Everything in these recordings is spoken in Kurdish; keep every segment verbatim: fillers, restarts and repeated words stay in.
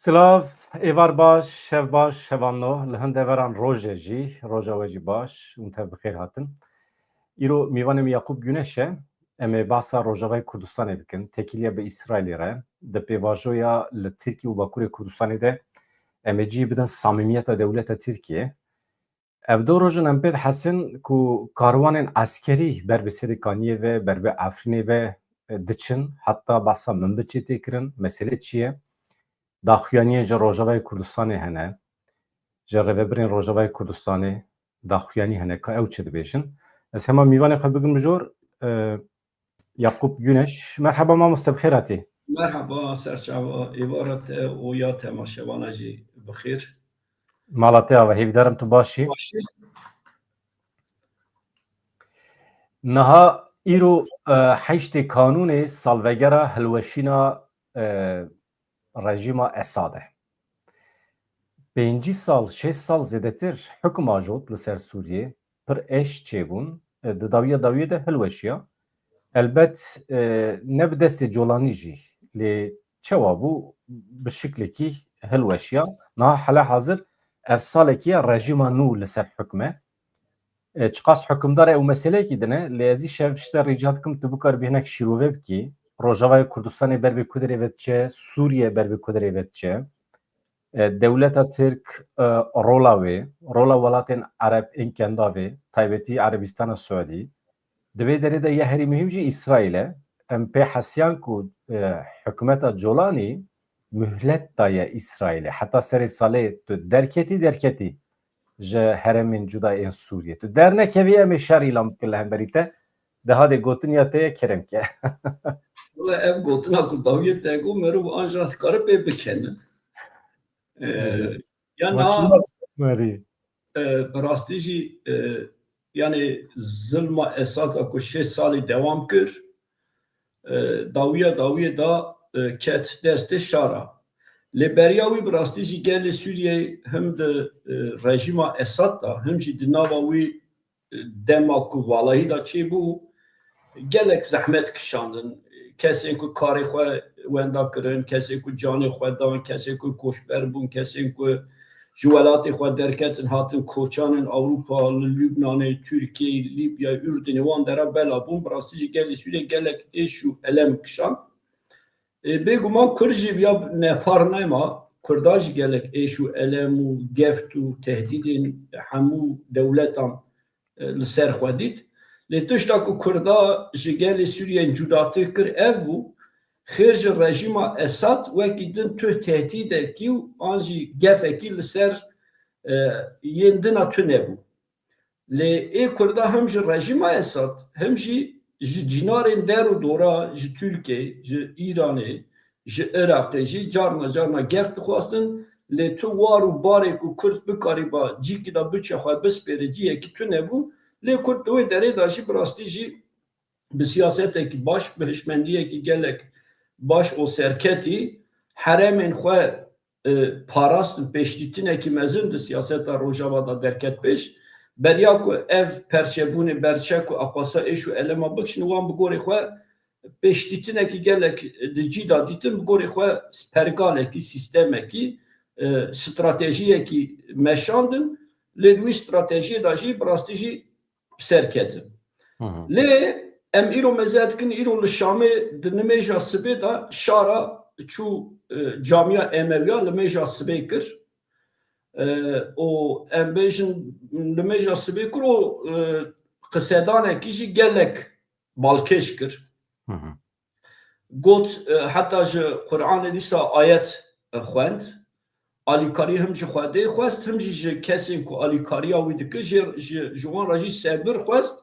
Silav, êvar baş, şev baş, şevan no. Li hin deveran roj e jî, roja we jî baş, hûn tev bi xêr hatin. Îro mîvanê min Yakup Güneş e. Em ê behsa Rojavayê Kurdistanê bikin. Têkiliya bi Îsraîlê re, di pêvajoya li Tirkiye û Bakurê Kurdistanê de em ê cihê bidin samîmiyeta dewleta Tirkiye. Ev do roj in em pê dihesin ku karwanên eskerî ber bi Serê Kaniyê ve, ber bi Efrînê ve, e, diçin. Heta behsa Minbiçê tê kirin. Mesele çi ye? Daxuyaniyên ji Rojavayê Kurdistanê hene. Ji rêvebirên Rojavayê Kurdistanê daxuyanî hene. Ka ew çi dibêjin? Ez hema mîvanê xwe bigim mijor. E, Yakup Güneş. Merhaba mamoste, bi xêr hatî. Merhaba, serçava êvara te û ya temaşevana jî bi xêr. Mala te ava, hêvîdarim tu baş î. Baş î. Niha îro, e, heştê Kanûnê salvegera hilweşîna, e, rejîma Esad e. Pêncî sal, şêst sal zêdetir hukum ajot li ser Sûriyê, pir êş çêbûn, e, di dawiya dawiyê de hilweşiya. Elbet, e, ne bi destê Colanî jî, lê çawa bû, bi şiklekî hilweşiya. Niha hela hazir ev salekî ye rejîma nû li ser hukm e. E, çiqas hukimdar e, ew meseleyekî din e, lê ez îşev ji te rîca dikim tu bikaribî hinek şîrove bikî. Rojavayê Kurdistanê ber bi ku derê ve diçe, Sûriye ber bi ku derê ve diçe. E, dewleta Tirk, e, rola wê, rola welatên Ereb ên Kendavê, taybetî Erebîstana Siûdî. Di vê derê de ya herî muhîm jî Îsraîl e. Em pê hesiyan ku, e, hikûmeta Colanî muhlet daye Îsraîlê. Heta serê salê tu derketî, derketî ji herêmên cuda yên Sûriyê. Tu dernekevî, em ê şer îlan bikin li hemberî te. Dehadê gotin ya te ye, kerem ke. Wala ev gotina ku dawiyê te got, merov anca dikare pê bikene. Ee, Evet. Ya na, Maçînas merî. E, bi rastî jî, e, yanî zilma Esad a ku şêst salî dewam kir, e, dawiya dawiyê da, e, ket destê şara. Lê beriya wî bi rastî jî gelê Sûriyeyê him di, e, rejîma Esad da, him jî di nava wî dema ku valahî de çêbû, gelek zehmet kişandin. Kesên ku karê xwe wenda kirin, kesên ku canê xwe dan, kesên ku koçber bûn, kesên ku ji welatê xwe derketin, hatin koçanên Ewropa, li Lubnanê, Tirkiyeyê, Lîbyayê, Urdunê, wan dera bela bûn. Bi rastî jî gelê Sûriyê gelek êş û elem kişand. Ê, bêguman Kurd jî viya nepar nema. Kurda jî gelek êş û elem û geft û tehdîdên hemû dewletan, e, li ser xwe dît. Lê tişta ku Kurda ji gelê Sûriyeyê cudatir kir ev bû, xêr ji rejîma Esad wekî din tu tehdîdekî û an jî gefekî li ser, e, yên din a tune bû. Lê ê Kurda him ji rejîma Esad, him jî ji cînarên der û dora, ji Tirkiyeyê, ji Îranê, ji Iraqê jî carna carna gef dixwastin, lê tu war û barê ku Kurd bikarîba cîkî de biçe xwe bispêre cihekî tune bû, lê Kurd di wê derê de jî bi rastî jî bi siyasetekî baş, bi hişmendiyekî gelek baş û serketî herêmên xwe, e, parastin, pêşdîtinekî mezin di siyaseta Rojava de derket pêş. Beriya ku ev perçebûnê berçe ku aqasa êş û elema bikişîne, wan bi gorê xwe pêşdîtinekî gelek di cî de dîtin, bi gorî xwe pergalekî, sîstemekî, e, stratejiyekî meşandin. Lê di wî stratejiyê de jî bi rastî jî bi ser ketin. Hı hı. Lê em îro meze dikin, îro li Şamê di nimêja sibê de şara çû, e, camiya Emewiya nimêja sibê kir. E, û em bêjin nimêja sibê kir û, e, qisedanekî jî gelek balkêş kir. Hı hı. Got, e, heta ji Quranê dîsa ayet, e, xwend. Alîkarî him ji Xwedê xwest, him jî ji kesên ku alîkariya wî dike, jê, ji, ji wan re jî sebir xwest.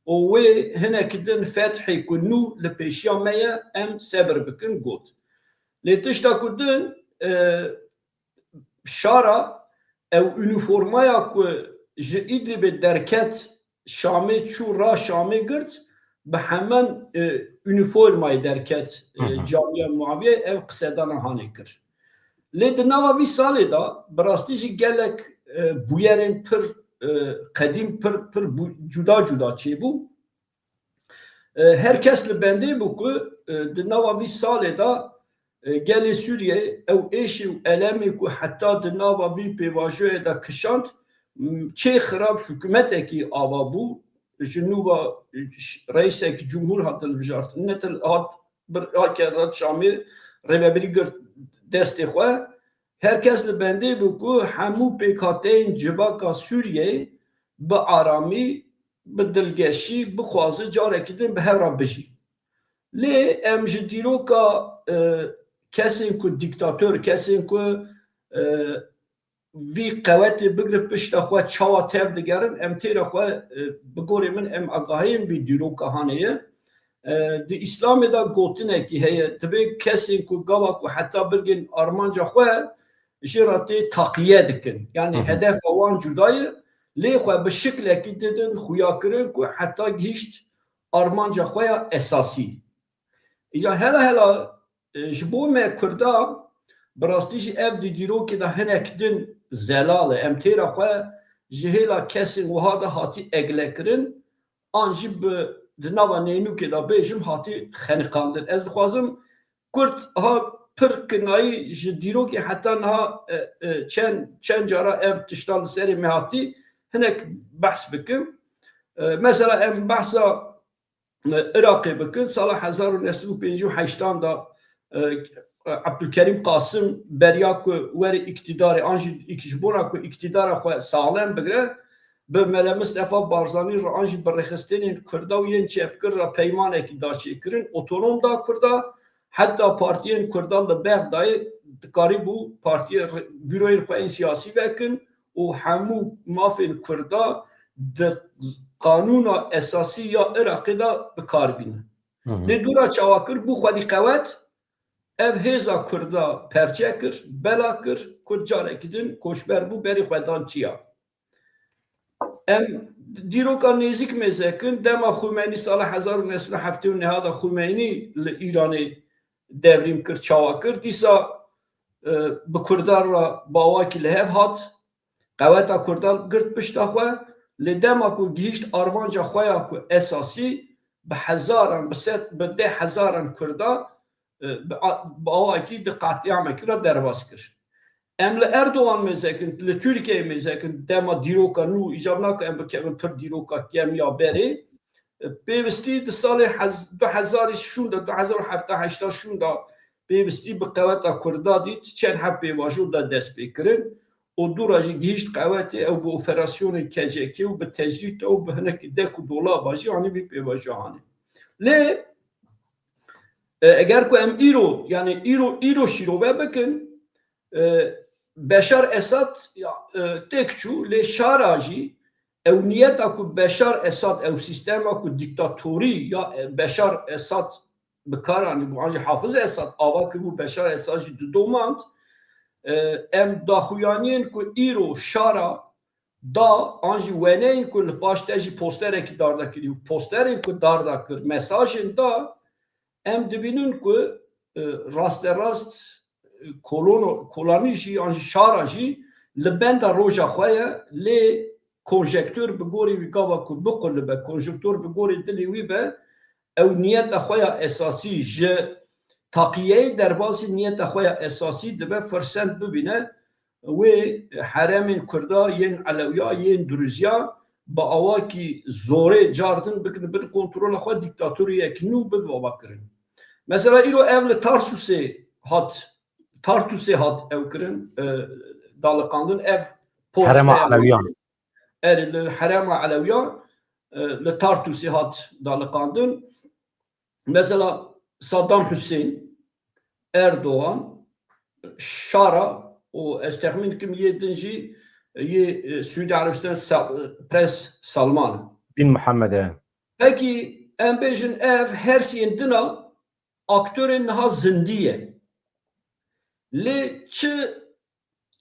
Û wê hinekî din fethê ku nû li pêşiya me ye, em sebir bikin, got. Lê tişta ku din, e, şara ew unîformaya ku ji Îdlibê derket Şamê çû ra Şamê girt, bi heman, e, unîformayê derket, e, Hı hı. camiya Muaviye ev qisedana hanê kir. Lê di nava vî salê de bi rastî jî gelek, e, bûyerên pir, e, qedîm, pir, pir bû-, cuda cuda çêbû. E, her kes li bendê bû ku, e, di nava vî salê de, E, gelê Sûriyeyê ew êşî û elemê ku heta di nava vî pêvajoyê de kişand, m, çê xirab hikûmetekî ava bû, ji nû ve reîsek cumhûr hat hilbijartin, ne til hat bir, hat Şamê rêvebirî girt destê xwe. Her kes li bendê bû ku hemû pêkhateyên civaka Sûriyeyê bi aramî, bi dilgeşî bixwaze carekî din bi hev re bijî. Lê em ji dîroka, e, kesên ku dîktator, kesên ku, e, vî qewetê bigire pişta xwe çawa tev digerin, em têra xwe, e, bi gorê min em agahiyên vî dîroka hanê ye. E, di Îslamê de gotinekî heye, divê kesên ku gava ku heta birgên armanca xwe jê re tê taqiye dikin. Yani Hı hı. hedefa wan cuda ye, lê xwe bi şiklekî didin xuyakirin ku heta gihîşt armanca xwe ya esasî. Îca hela hela, e, ji bo me Kurda, bi rastî jî ev di dîrokê de hinek din zelal e. Em têra xwe ji hêla kesên wiha de hatî eglekirin, an jî bi, di nava nênûkê de bêjim, hatî xeniqandin. Ez dixwazim Kurd ha pir kinayî ji dîrokê heta niha, e, e, çend, çend cara ev tişta li serê me hatî hinek behs bikim. E, mesela em behsa, e, Iraqê bikin, sala hezar û neh sed û pêncî û heştan de, e, Abdulkerîm Qasim beriya ku were îktîdarê, an jî îk-, ji bona ku îktîdara xwe saxlem bigire, bi Mele Mistefa Barzanî re an jî bi rêxistinên Kurda û yên çepgir re peymanekî da çêkirin, otonom da Kurda, heta partiyên Kurda li Bexdayê dikarîbû partiyê re-, büroyên xwe yên siyasî vekin û hemû mafên Kurda di qanûna esasî ya Iraqê de bi kar bînin. Hı hı. Lê dûra çawa kir, bû xwedî qewet, ev hêza Kurda perçe kir, bela kir, Kurd carekî din koçber bû, berê xwe dan çiya. Em dîroka nêzîk mêze kin, dema Xumeynî sala hezar û neh sed û heftê û neh de Xumeynî li Îranê devrîm kir, çawa kir, dîsa, e, bi Kurdan re bi awakî li hev hat, qeweta Kurdan girt pişta xwe, lê dema ku gihîşt armanca xwe ya ku esasî, bi hezaran, bi sed, bi deh hezaran Kurda, e, bi a-, bi awakî di qetlîamekî re derbas kir. Em li Erdogan mêzekin, li Tirkiyeyê mêzekin, dema dîroka nû, îcab nake em bikevin pir dîroka kêm ya berê. E, pêwistî di salê hez-, du hezarî şûn de, du hezar û hevdeh heşta şûn de pêwistî bi qeweta Kurda dît, çend heb pêvajo da dest pê kirin û dû re jî gihîşt qewetê ew bi operasyonên K C K û bi tecrîd ew bi hinekî dek û dolaba jî anî vî pêvajo hanê. Lê, e, eger ku em îro, yani îro, îro şîrove bikin, e, Beşar Esad ya, e, têk çû, lê şara jî ew niyeta ku Beşar Esad, ew sîstema ku dîktatorî ya, e, Beşar Esad bi kar anîbû, an jî Hafiz Esad ava kiribû, Beşar Esad jî didomand. E, em daxuyaniyên ku îro şara da, an jî weneyên ku li paş te jî posterekî darda kirî û posterên ku darda kir, mesajên da, em dibînin ku, e, rasterast, e, kolono-, kolanî jî an jî şara jî li benda roja xwe ye, lê konjektör bi gorî wî gava ku biqullibe, konjektör bi gorî dilê wî be, ew niyeta xwe ya esasî ji taqiyeyê derbasî niyeta xwe ya esasî dibe, firsend bibîne wê herêmên Kurda yên Elewiya, yên Durûziya bi awakî zorê cardin bikin bin kontrola xwe, dîktatoriyek nû bin avakirin. Mesela îro ev li Tarsusê hat, Tartusê hat ew kirin, e, daliqandin, ev post Herêma ev Elewiyan. Erê, li herêma Elewiyan, e, li Tartusê hat daliqandin. Mesela Saddam Hussein, Erdogan, şara û ez texmîn dikim yê din jî yê, e, Suudi Arabistan Sa-, Prens Salman. Bin Muhammed e. Pekî em bêjin ev her siyên dina aktorên niha zindî ye. Lê çi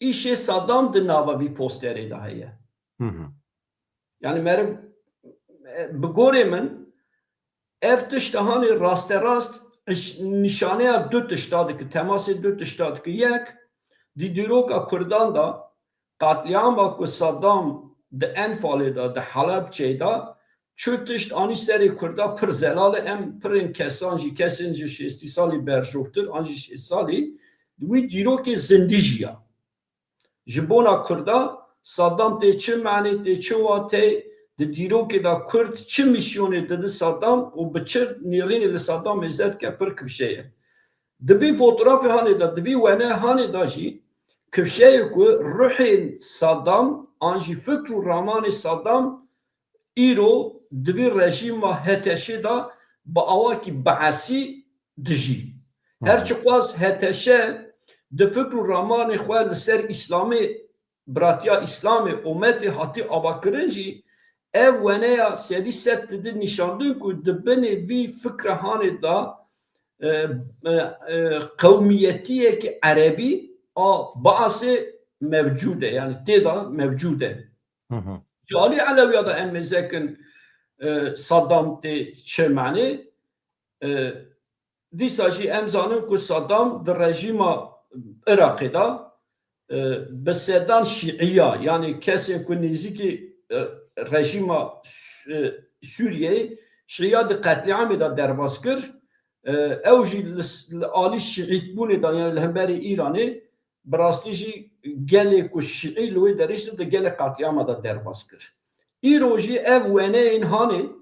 îşê Saddam di nava vî posterê de heye? Hı hı. Yani meriv, e, bi gorê min ev tişt hanê rasterast iş-, nîşaneya du tişta dike, temasê du tişta dike. Yek, di dîroka Kurdan de qetlîama ku Saddam di Enfalê de, di Helebçeyê de çi tişt anî serê Kurda pir zelal e. Em pirên kesan jî, kesên ji şêstî salî berjortir an jî şêst salî di wî dîrokê zindî jiya. Ji bona Kurda Saddam tê çi manê, tê çi wateyê, di dîrokê de Kurd çi mîsyonê didi Saddam û bi çi nêrînê li Saddam mêze dike pir kifşe ye. Di vî fotografê hanê de, di vî wene hanê de jî kifşeyê ku ruhên Saddam an jî fikr û ramanê Saddam îro di vî rejîma HTŞ'ê de bi awakî beesî dijî. Her çiqas HTŞ di fikr û ramanê xwe li ser Îslamê, biratiya Îslamê, ometê hatî avakirin jî, ev weneya sedî sed didi nîşandin ku di binê vî fikra hanê de, e, e, e, qewmiyetiyekî erebî a Baasê mevcûd e, yani tê de mevcûd e. Ji alî Elewiya de em mêze kin, e, Saddam tê çi manê? E, dîsa jî em zanin ku Saddam di rejîma Iraqê de, e, bi sedan şîiya, yani kesên ku nêzîkî, e, rejîma Sü-, e, Sûriyeyê şîiya di qetlîamê de derbas kir. E, ew jî li s-, li alî şîîtbûnê de, yani li hemberî Îranê, bi rastî jî gelê ku şîî li wê derê jî di gelê qetlîama de derbas kir. Îro jî ev weneyên hanê,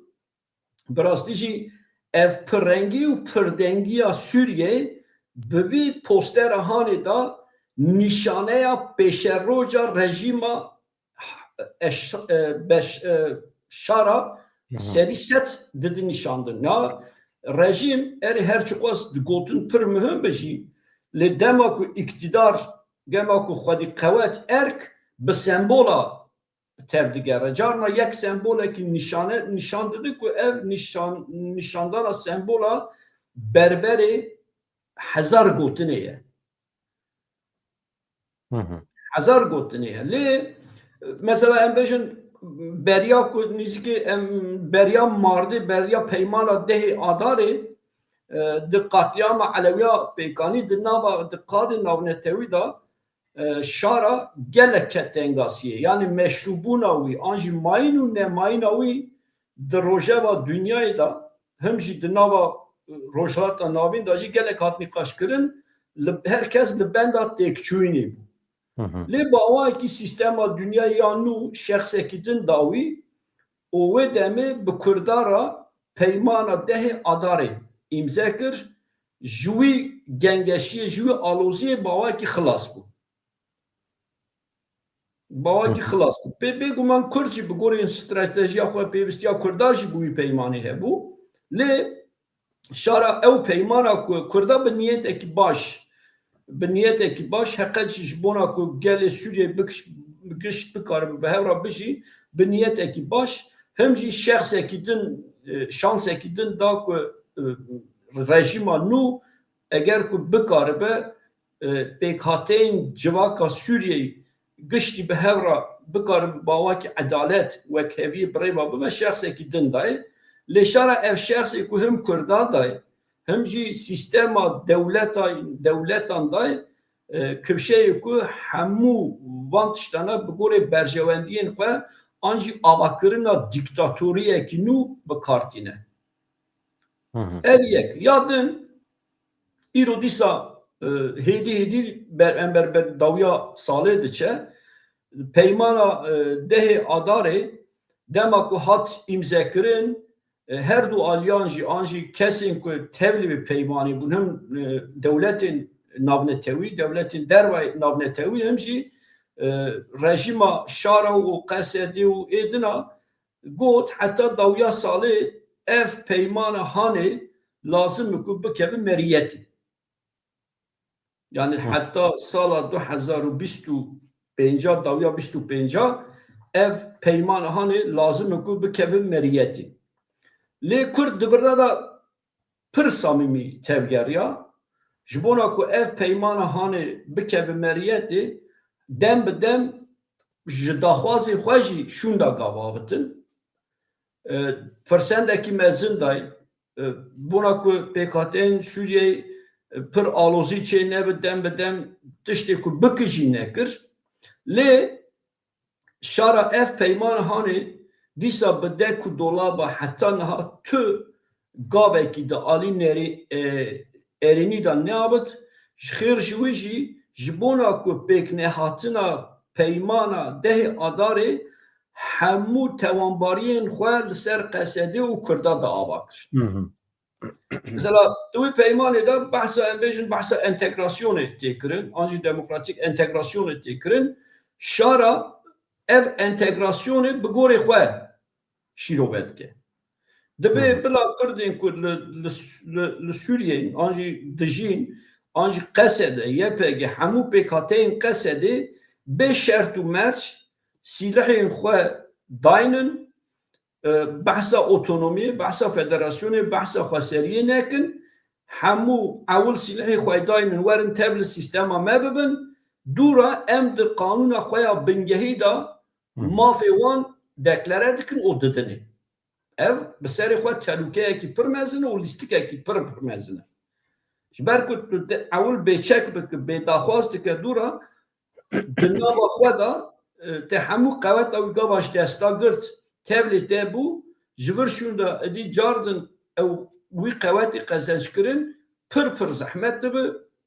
bi rastî jî ev pirrengî û pirdengiya Sûriyeyê bi vî postera hanê de nîşaneya pêşeroja rejîma eş-, e, beş-, e, Şara sedî sed didi nîşandin. Ya rejîm erê her çiqas digotin pir muhim be jî, lê dema ku îktidar, dema ku xwedî qewet, erk bi sembola tevdigere. Carna yek sembolekî nîşane, nîşan dide ku ev nîşan, nîşandana sembola berberê hezar gotinê ye. Hezar gotinê ye. Lê, mesela, em bêjin, beriya ku nîzikê em beriya mardê, beriya peymana dehê Adarê, e, di qetlîama Elewiya pêkanî di nava, di qadê navnetewî de, e, Şara gelek ket tengasiyê. Yani meşrûbûna wî, an jî mayîn û nemayîna wî di rojeva dinyayê de, him jî di nava, e, Rojhilata Navîn de jî gelek hat nîqaşkirin, li, her kes li benda têkçûyînê bû. Lê bi awayekî sîstema dinyayê ya nû şexsekî din da wî û wê demê bi Kurda re peymana dehê Adarê îmze kir, ji wî gengeşiyê, ji wî aloziyê bi awayekî xilas bû. Bi awakî xilas bû. Pê bêguman Kurd jî bi gorên stratejiya xwe, pêwistiya Kurda jî bi wî peymanê hebû. Lê Şara ew peymana ku Kurda bi niyetekî baş, bi niyetekî baş, heqet jî ji bona ku gelê Sûriyeyê bikiş-, bi gişt bikaribe bi hev re bijî, bi niyetekî baş, him jî şexsekî din, e, şansekî din da ku, e, rejîma nû eger ku bikaribe, e, pêkhateyên civaka Sûriyeyê giştî bi hev re bikarin bi awakî edalet, wekheviyê bi rê ve bibe, şexsekî din dayê. Lê Şara ev şexsê ku him Kurdan dayê, him jî sîstema dewleta, dewletan dayê, e, kifşeyê ku hemû van tiştana bi gorê berjewendiyên xwe an jî avakirina dîktatoriyekî nû bi kar tîne. Ev yek. Ya din, îro dîsa, e, hêdî hêdî ber, em ber, ber dawiya salê diçe. Peymana, e, dehê Adarê dema ku hat îmzekirin, e, her du aliyan jî an jî kesên ku tevlî vê peymanê bûn, him, e, dewletên navnetewî, dewletên dervayê navnetewî, him jî, e, rejîma Şara û Qesedê û ê dina, got, heta dawiya salê ev peymana hanê lazim e ku bikeve meriyetê. Yani heta sala du hezar û bîst û pênca, dawiya bîst û pênca, ev peymana hanê lazim e ku bikeve meriyetê. Lê Kurd di virda de pir samîmî tevgeriya. Ji bona ku ev peymana hanê bikeve meriyetê, dem bi dem ji daxwazên xwe jî şûnda gav avitin. E, firsendekî mezin dayê, e, bona ku pêkhateyên Sûriyeyê, e, pir alozî çê nebe, dem bi dem tiştê ku bike jî nekir. Lê Şara ev peyman hanê Dîsa bi dek û dolaba heta niha tu gavekî di alî nerî, e, erênî de neabit. Ji xêr ji wî jî ji bona ku pêknehatina peymana dehê Adarê hemû tewanbariyên xwe li ser Qesedê û Kurda de ava kir. Hı hı. Mesela di wî peymanê de behsa, em bêjin, behsa entegrasyonê tê kirin, an jî demokratîk entegrasyonê tê kirin. Şara ev entegrasyonê bi gorê xwe şîrove dike. Dibe Hı. bila Kurdên ku li, li, li, li Sûriyê an jî dijîn, an jî Qesede, Y P G, hemû pêkhateyên Qesedê bê şert û merc sîlehên xwe daynin, e, behsa otonomiyê, behsa federasyonê, behsa xweseriyê nekin. Hemû ewil sîlehê xwe daynin, werin tev li sîstema me bibin. Dûra em di qanûna xwe ya bingehî de Hı. mafê wan deklare dikin û didinê. Ev bi serê xwe telûkeyekî pir mezin e û lîstikekî pir, pir mezin e. Ji ber ku tu de-, ewil bêçek bike, bêdaxwaz dike dûra, di nava xwe de, e, te hemû qeweta wî gava ji desta girt, tevlê te bû, ji vir şûn de êdî cardin ew wî qewetê qezenc kirin, pir pir zehmet dibe,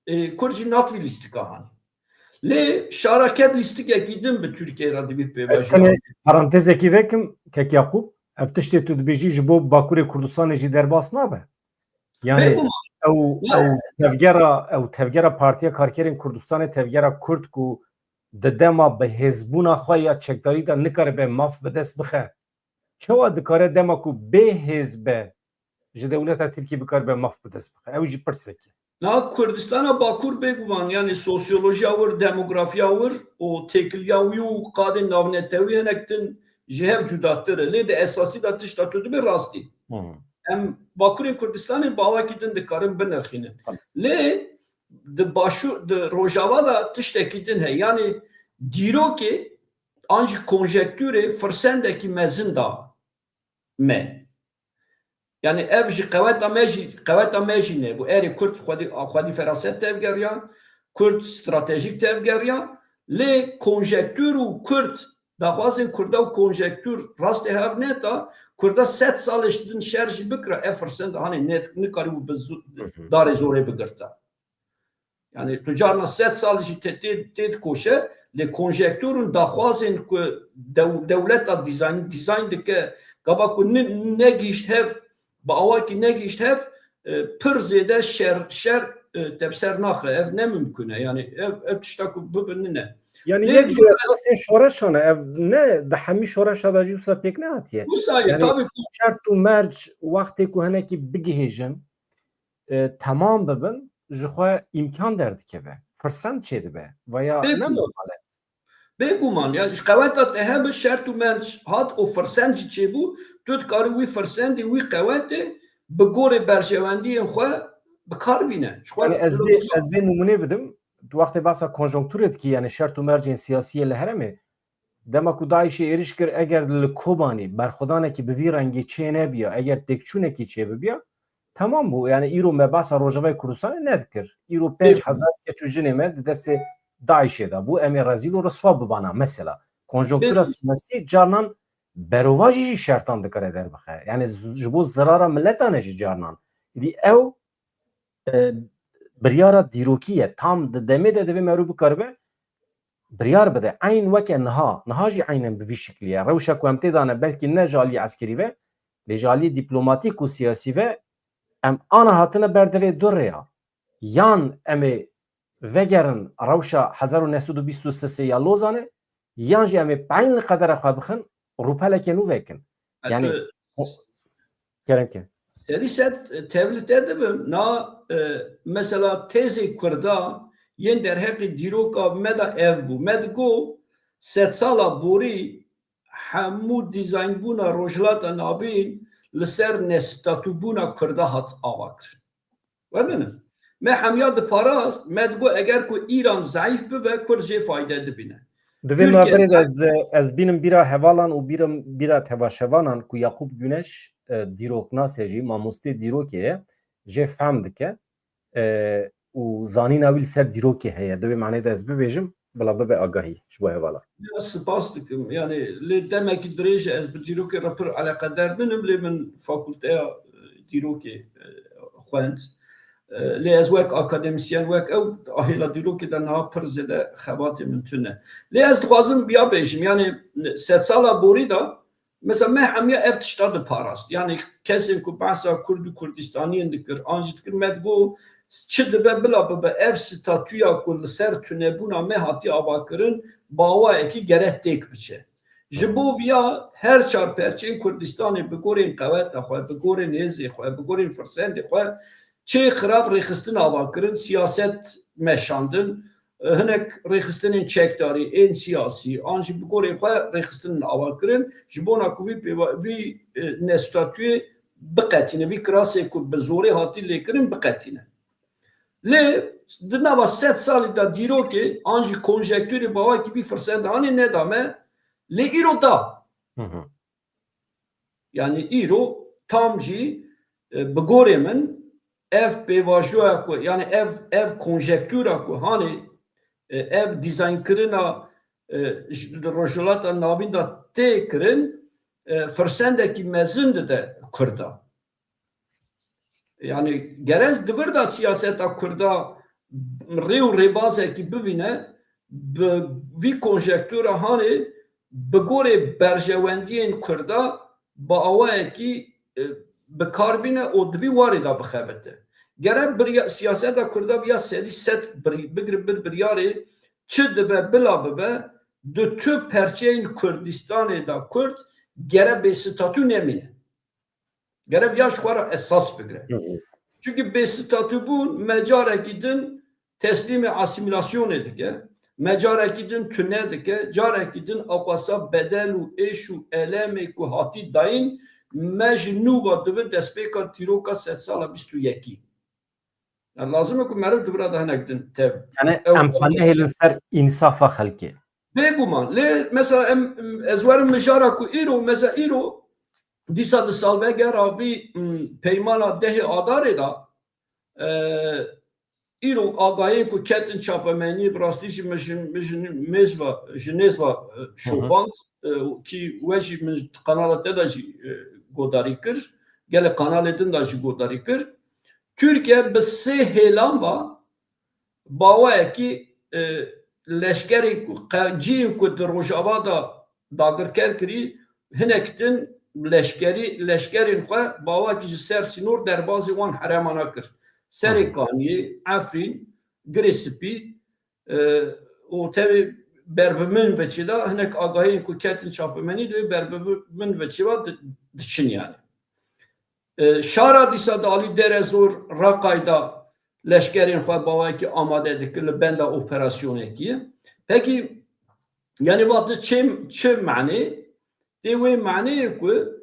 e, Kurd jî nativî lîstika hanê. Lê şara ket lîstikekî din bi Tirkiyeyê re divî pêvajoya. Ez tenê parantezekî vekim, Kek Yaqûb, ev tiştê tu dibêjî ji bo Bakurê Kurdistanê jî derbas nabe. Yani Bêguman. ew, Ne? ew tevgera, ew tevgera Partiya Karkerên Kurdistanê, tevgera Kurd ku di dema bi hêzbûna xwe ya çekdarî de nikaribe maf bi dest bixe. Çawa dikare dema ku bê hêz be ji dewleta Tirkî bikaribe maf bi dest bixe? Ew jî pirsek e. Na Kurdistana Bakur bêguman, yani sosyolojiya wir, demografiya wir û têkiliya wî û qadên navnetewî hinek din ji hev cudatir e. Lê di esasî de tişta tu dibê rastî. Hı. Em Bakurê Kurdistanê bi awakî din dikarin binirxînin. Tabii. Lê di başû-, di Rojava de tiştekî din heye. Yani dîrokê an jî konjektûrê firsendekî mezin da me. Yani ev jî qeweta me jî, qeweta me jî ne. Bu erê Kurd xwedî, xwedî feraset tevgeriya, Kurd stratejîk tevgeriya, lê konjektûr û Kurd, daxwazên Kurda û konjektûr rastê hev neta, Kurda sed salê ji din şer jî bikira, ev firsend hanê ne, nikarîbû bi zu-, Hı hı. darê zorê bigirta. Yani tu carna sed sal jî te, tê, tê dikoşe, lê konjektûr û daxwazên ku dew-, dewleta dizayn, dizayn dike, gava ku ne, negihîşt hev, bi awakî negihîşt hev, e, pir zêde şer, şer, e, te bi ser naxe. Ev ne mimkun e. Yani ev, ev tişta ku bibe nine. Yani Lê yek ji esasên şoreşan e, ev ne di hemî şoreşa de jî wisa pêk nehatiye. Wisa ye, Yani tabii ku şert û merc wextê ku hinekî bigihêjin, e, temam bibin, ji xwe îmkan derdikeve, firsend çêdibe, veya Bêguman. ne normal e? Bêguman, ya ji qeweta te hebe şert û merc hat û firsend jî çêbû, tu dikarî wî firsendê, wî qewetê bi gorê berjewendiyên xwe bi kar bîne. Ji xwe Yani ez vê, ez vê nimûnê bidim, tu wextê behsa konjonkturê dikî, yani şert û mercên siyasiyê li herêmê, dema ku DAIŞê êrîş kir, eger li Kobanî berxwedanekî bi vî rengî çê nebiya, eger têkçûnekî çê bibiya, temam bû. Yani îro me behsa Rojavayê Kurdistanê nedikir. Îro pênc hezar keç û jinê me di destê DAIŞê de bû. Em ê rezîl û riswa bibana. Mesela, konjonktura Pênc- siyasî carnan berovajî jî şertan dikare derbixe. Yani z-, ji bo zirara miletan e jî carnan. Îdî ew, e, biryara dîrokî ye. Tam di demê de divê merû bikaribe biryar bide. Eyn weke niha. Niha jî eynen bi vî şiklî ye. Rewşa ku em tê de ne, belkî ne ji alî eskerî ve, lê ji alî dîplomatîk û siyasî ve em ana hatine ber devê du rêya. Yan em ê vegerin rewşa hezar û neh sed û bîst û sê ya Lozanê, yan jî em ê peyn li qedera xwe bixin, rûpeleke nû vekin. Yani, Kerem ke. Serî ser tevlî te dibim, na, e, mesela têzê Kurda yên derheqê dîroka me de ev bû. Me digo sedsala borî hemû dîzaynbûna Rojhilata Navîn li ser nestatûbûna Kurda hat avakirin. Wedin, me hemiya diparast, me digo eger ku Îran zeîf bibe, Kurd jê fayde dibîne. Di vê Tirkiye navberê de ez, ez bînim bîra hevalan û bîrim bîra tevaşevanan ku Yakup Güneş, e, dîroknas e jî, mamostê dîrokê ye, jê fehm dike, e, û zanîna wî li ser dîrokê heye. Di wê manê de ez bibêjim, bila bibe agahî ji bo hevala. Ya, spas dikim. Yani lê demekî dirêj e, ez bi dîrokê re pir eleqedar ninim, lê min fakulteya, e, dîrokê, e, xwend. E, lê ez wek akademisyen, wek ew ahêla dîrokê de niha pir zêde xebatê min tune. Lê ez dixwazim biya bêjim, yani sedsala borî de mesela me hemiya ev tişta diparast. Yani kesên ku behsa Kurd û Kurdistaniyên dikir, an jî dikir, me digot çi dibe bila bibe ev statûya ku li ser tunebûna me hatiye avakirin, bi awayekî gere têk biçe. Ji bo viya her çar perçeyên Kurdistanê bi gorên qeweta xwe, bi gorên hêzê xwe, bi gorên firsendê xwe çê xirav rêxistin avakirin, siyaset meşandin, hinek rêxistinên çekdarî, ên siyasî, an jî bi gorên xwe rêxistin avakirin, ji bona ku vî pêva-, vî, e, nestatûyê biqetîne, vî kirasê ku bi zorê hatî lêkirin biqetîne. Lê di nava sed salî de dîrokê, an jî konjektûrê bi awayekî vî firsendê hanê neda me, lê îro da. Hı hı. Yani îro tam jî, e, bi gorê min ev pêvajoya ku, yani ev, ev konjektûra ku hanê, e, ev dîzaynkirina, e, ji, li Rojhilata Navîn de tê kirin, e, firsendekî mezin dide Kurda. Yani gere di vir de siyaseta Kurda rê û rêbazekî bibîne, bi vî konjektûra hanê bi gorê berjewendiyên Kurda bi awayekî, e, bi kar bîne û di vî warê de bixebite. Gere birya-, siyaseta Kurda viya sedî sed bir-, bigire bir biryarê çi dibe bila bibe, di tu perçeyên Kurdistanê de Kurd gere bêstatû nemîne. Gere viya ji xwe re esas bigire. Hı hı. Çunkî bêstatûbûn me carekî din teslîmê asîmîlasyonê dike, me carekî din tune dike, carekî din awqasa bedel û êş û elemê ku hatî dayîn, me ji nû ve dibe destpêka dîroka sedsala bîst û yekî. Yani lazim e ku meriv di vira de hinek din tev. Yani ew em xwe nehêlin ser însafa xelkê. Bêguman. Lê mesela em, em, ez werim mijara ku îro, mesela îro dîsa di salvegera vî, m, peymana dehê Adarê de, e, îro agahiyên ku ketin çapemeniyê, bi rastî jî min ji, min ji mêz ve, ji nêz ve, e, şopand, e, kî we jî min di kanala te de jî, e, godarî kir, gelek kanalê din de jî godarî kir. Tirkiye bi sê hêlan ve bi awayekî, e, leşkerên ku qe-, cihên ku di Rojava de dagirker kirî, hinek din leşkerî, leşkerên xwe bi awayekî ji ser sînor derbazî wan herêmana kir. Serê Hı. Kaniyê, Efrîn, Girê Spî, e, û tevî ber bi min ve çi da, hinek agahiyên ku ketin çapemenî divê ber bi min ve çi va di-, diçin yani. E, şara dîsa di alî Derezor, Raqay da leşkerên xwe bawayekî amade dikir li benda operasyonekî. Pekî, yani vati çi, çi manê? Tê wê maneyê ku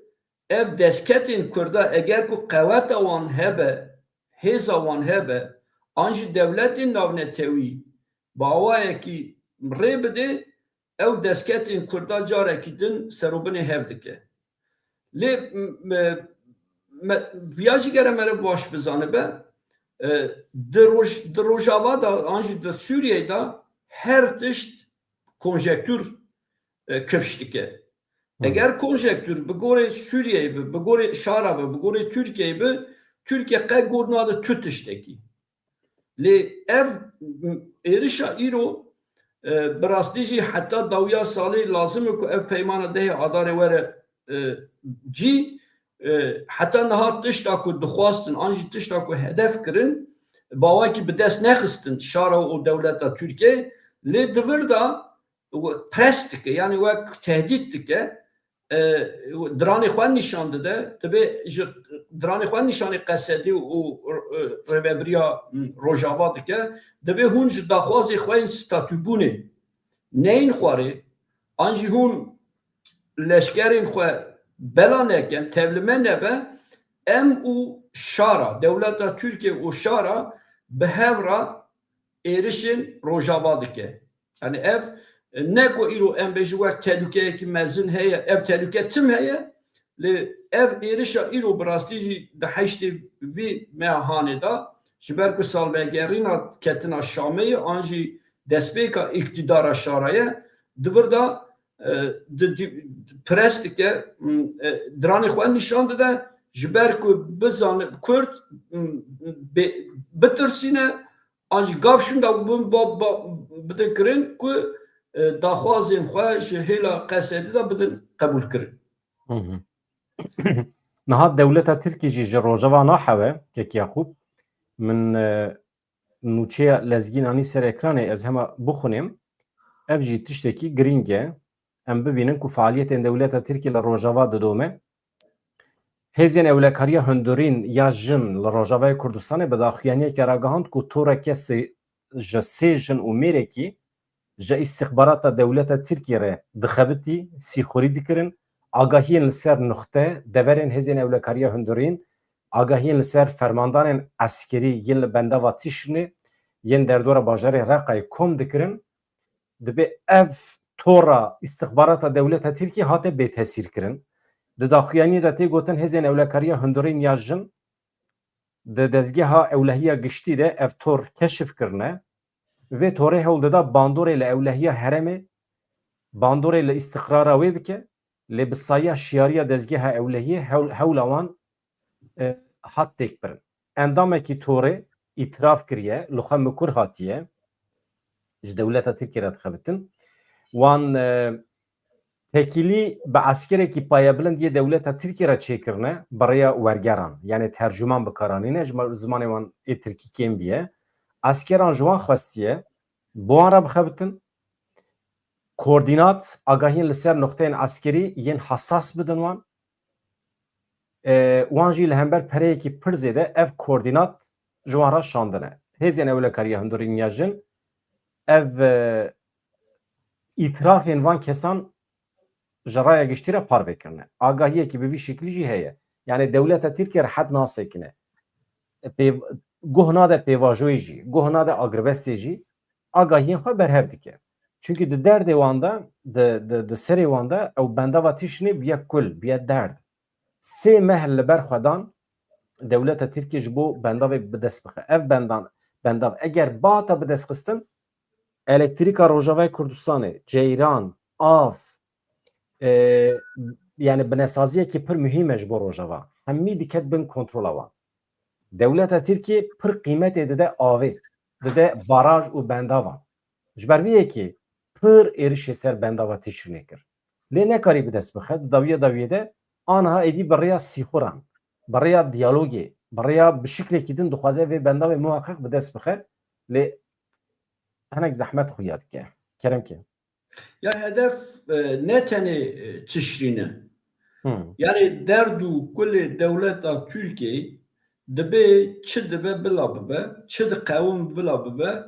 ev destketên Kurda eger ku qeweta wan hebe, hêza wan hebe, an jî dewletên navnetewî bi awayekî rê bidê, ew destketên Kurda carekî din serobinê hev dike. Lê me, me, viya jî gere meriv baş bizanibe, e, di roj-, di Rojava de, an jî di Sûriyeyê de her tişt konjektûr, e, kifş dike. Hı. Eger konjektûr bi gorê Sûriyeyê bi, bi gorê şara bi, bi gorê Tirkiyeyê bi, Tirkiye qe got nade tu tiştekî. Lê ev êrişa îro, e, bi rastî jî heta dawiya salê lazim e ku ev peymana dehê Adarê were, e, cî, e, heta niha tişta ku dixwastin, an jî tişta ku hedef kirin, bi awayekî bi dest nexistin şara û dewleta Tirkiye, lê di vir de pres dike, yani wek tehdît dike, e, diranê xwe nîşan dide, divê ji diranê xwe nîşanê Qesedî û, e, rêvebiriya Rojava dike, divê hûn ji daxwazê xwe yên statûbûnê neyên xwarê, an jî hûn leşkerên xwe bela nekin, tevlime nebe, em û şara, dewleta Tirkiye û şara bi hev re êrişên Rojava dike. Yani ev, e, ne ku îro em bêjin wek tehlûkeyekî mezin heye, ev tehlûke tim heye, lê ev êrişa îro bi rastî jî di heştê vî meha hanê de, ji ber ku salvegerîna ketina Şamê ye, an jî destpêka îktîdara şara ye, di vir de, e, di, di, pres dike, m, e, diranê xwe nîşan dide, ji ber ku bizane Kurd, m, bê-, bitirsîne, an jî gav şûnda bin ba, ba, bidin kirin ku, e, daxwazên xwe ji hêla Qesedê de bidin qebûlkirin. Hı hı. Niha dewleta Tirkî jî ji Rojava nahewe, kek Yaqûb. Min, e, nûçeya lezgîn anî ser ekranê, ez hema bixwînim. Ev jî tiştekî girîng e. Em bibînin ku faaliyetên dewleta Tirkî li Rojava didome. Hêzên Ewlekariya Hundirîn ya Jin li Rojavayê Kurdistanê bi daxuyaniyeke ragihand ku toreke sê-, ji sê jin û mêrekî ji îstixbarata dewleta Tirkiyê re dixebitî, sîxurî dikirin, agahiyên li ser nuxte, deverên Hêzên Ewlekariya Hundirîn, agahiyên li ser fermandanên eskerî yên li bendava Tîşinê, yên derdora bajarê Reqayê kom dikirin. Dibê ev tora îstixbarata dewleta Tirkiyê hate bêtesîrkirin. Di daxuyaniyê de tê gotin Hêzên Ewlekariya Hundirîn ya Jin di dezgeha ewlehiya giştî de ev tor keşif kirine. Vê torê hewl dida bandorê li ewlehiya herêmê, bandorê li îstiqrara wê bike, lê bi saya şiyariya dezgeha ewlehiyê hewl-, hewla wan, e, hat têkbirin. Endamekî torê îtiraf kiriye, li xwe mikur hatiye, ji dewleta Tirkiyê re dixebitin. Wan, e, tekîlî bi eskerekî payebilind yê dewleta Tirkiyê re çêkirine, bi rêya wergeran, yanî tercûman bi kar anîne, ji ma-, zimanê wan ê tirkî kêm bûye. Eskeran ji wan xwestiye, bi wan re bixebitin, koordînat, agahiyên li ser noqteyên eskerî yên hesas bidin wan. E, wan jî li hember pereyekî pir zêde ev koordînat ji wan re şandine. Hêzên Ewlekariya Hundirîn ya Jin ev, e, îtirafên van kesan ji raya giştî re parve kirine. Agahiyekî bi vî şeklî jî heye. Yanî dewleta Tirkiyê rehet nasekine. Pê-, guh nade pêvajoyê jî, guh nade agirbestê jî, agahiyên xwe berhev dike. Çunkî di derdê wan de, di, di, di serê wan de ew bendava Tîşinê bûye kul, bûye derd. Sê meh li ber xwe dan dewleta Tirkiyê ji bo bendavê bi dest bixe. Ev bendan, bendav eger bata bi dest xistin, elektrîka Rojavayê Kurdistanê, ceyran, av, e, yanî binesaziyekî pir muhîm e ji bo Rojava. Hemî diket bin kontrola wan. Dewleta Tirkiyê pir qîmetê dide avê, dide baraj û bendavan. Ji ber vê yekê pir êrişê ser bendava Tîşinê kir. Lê nekarî bi dest bixe, di dawiya dawiyê de aniha êdî bi rêya sîxuran, bi rêya diyalogê, bi rêya bi şiklekî din dixwaze vê bendavê muheqeq bi dest bixe. Lê hinek zehmet xuya dike. Kerem ke. Ya hedef, e, ne tenê, e, Tişrîn e. Hmm. Yani derd û kulê dewleta Tirkiyê dibe çi dibe bila bibe, çi diqewim bila bibe,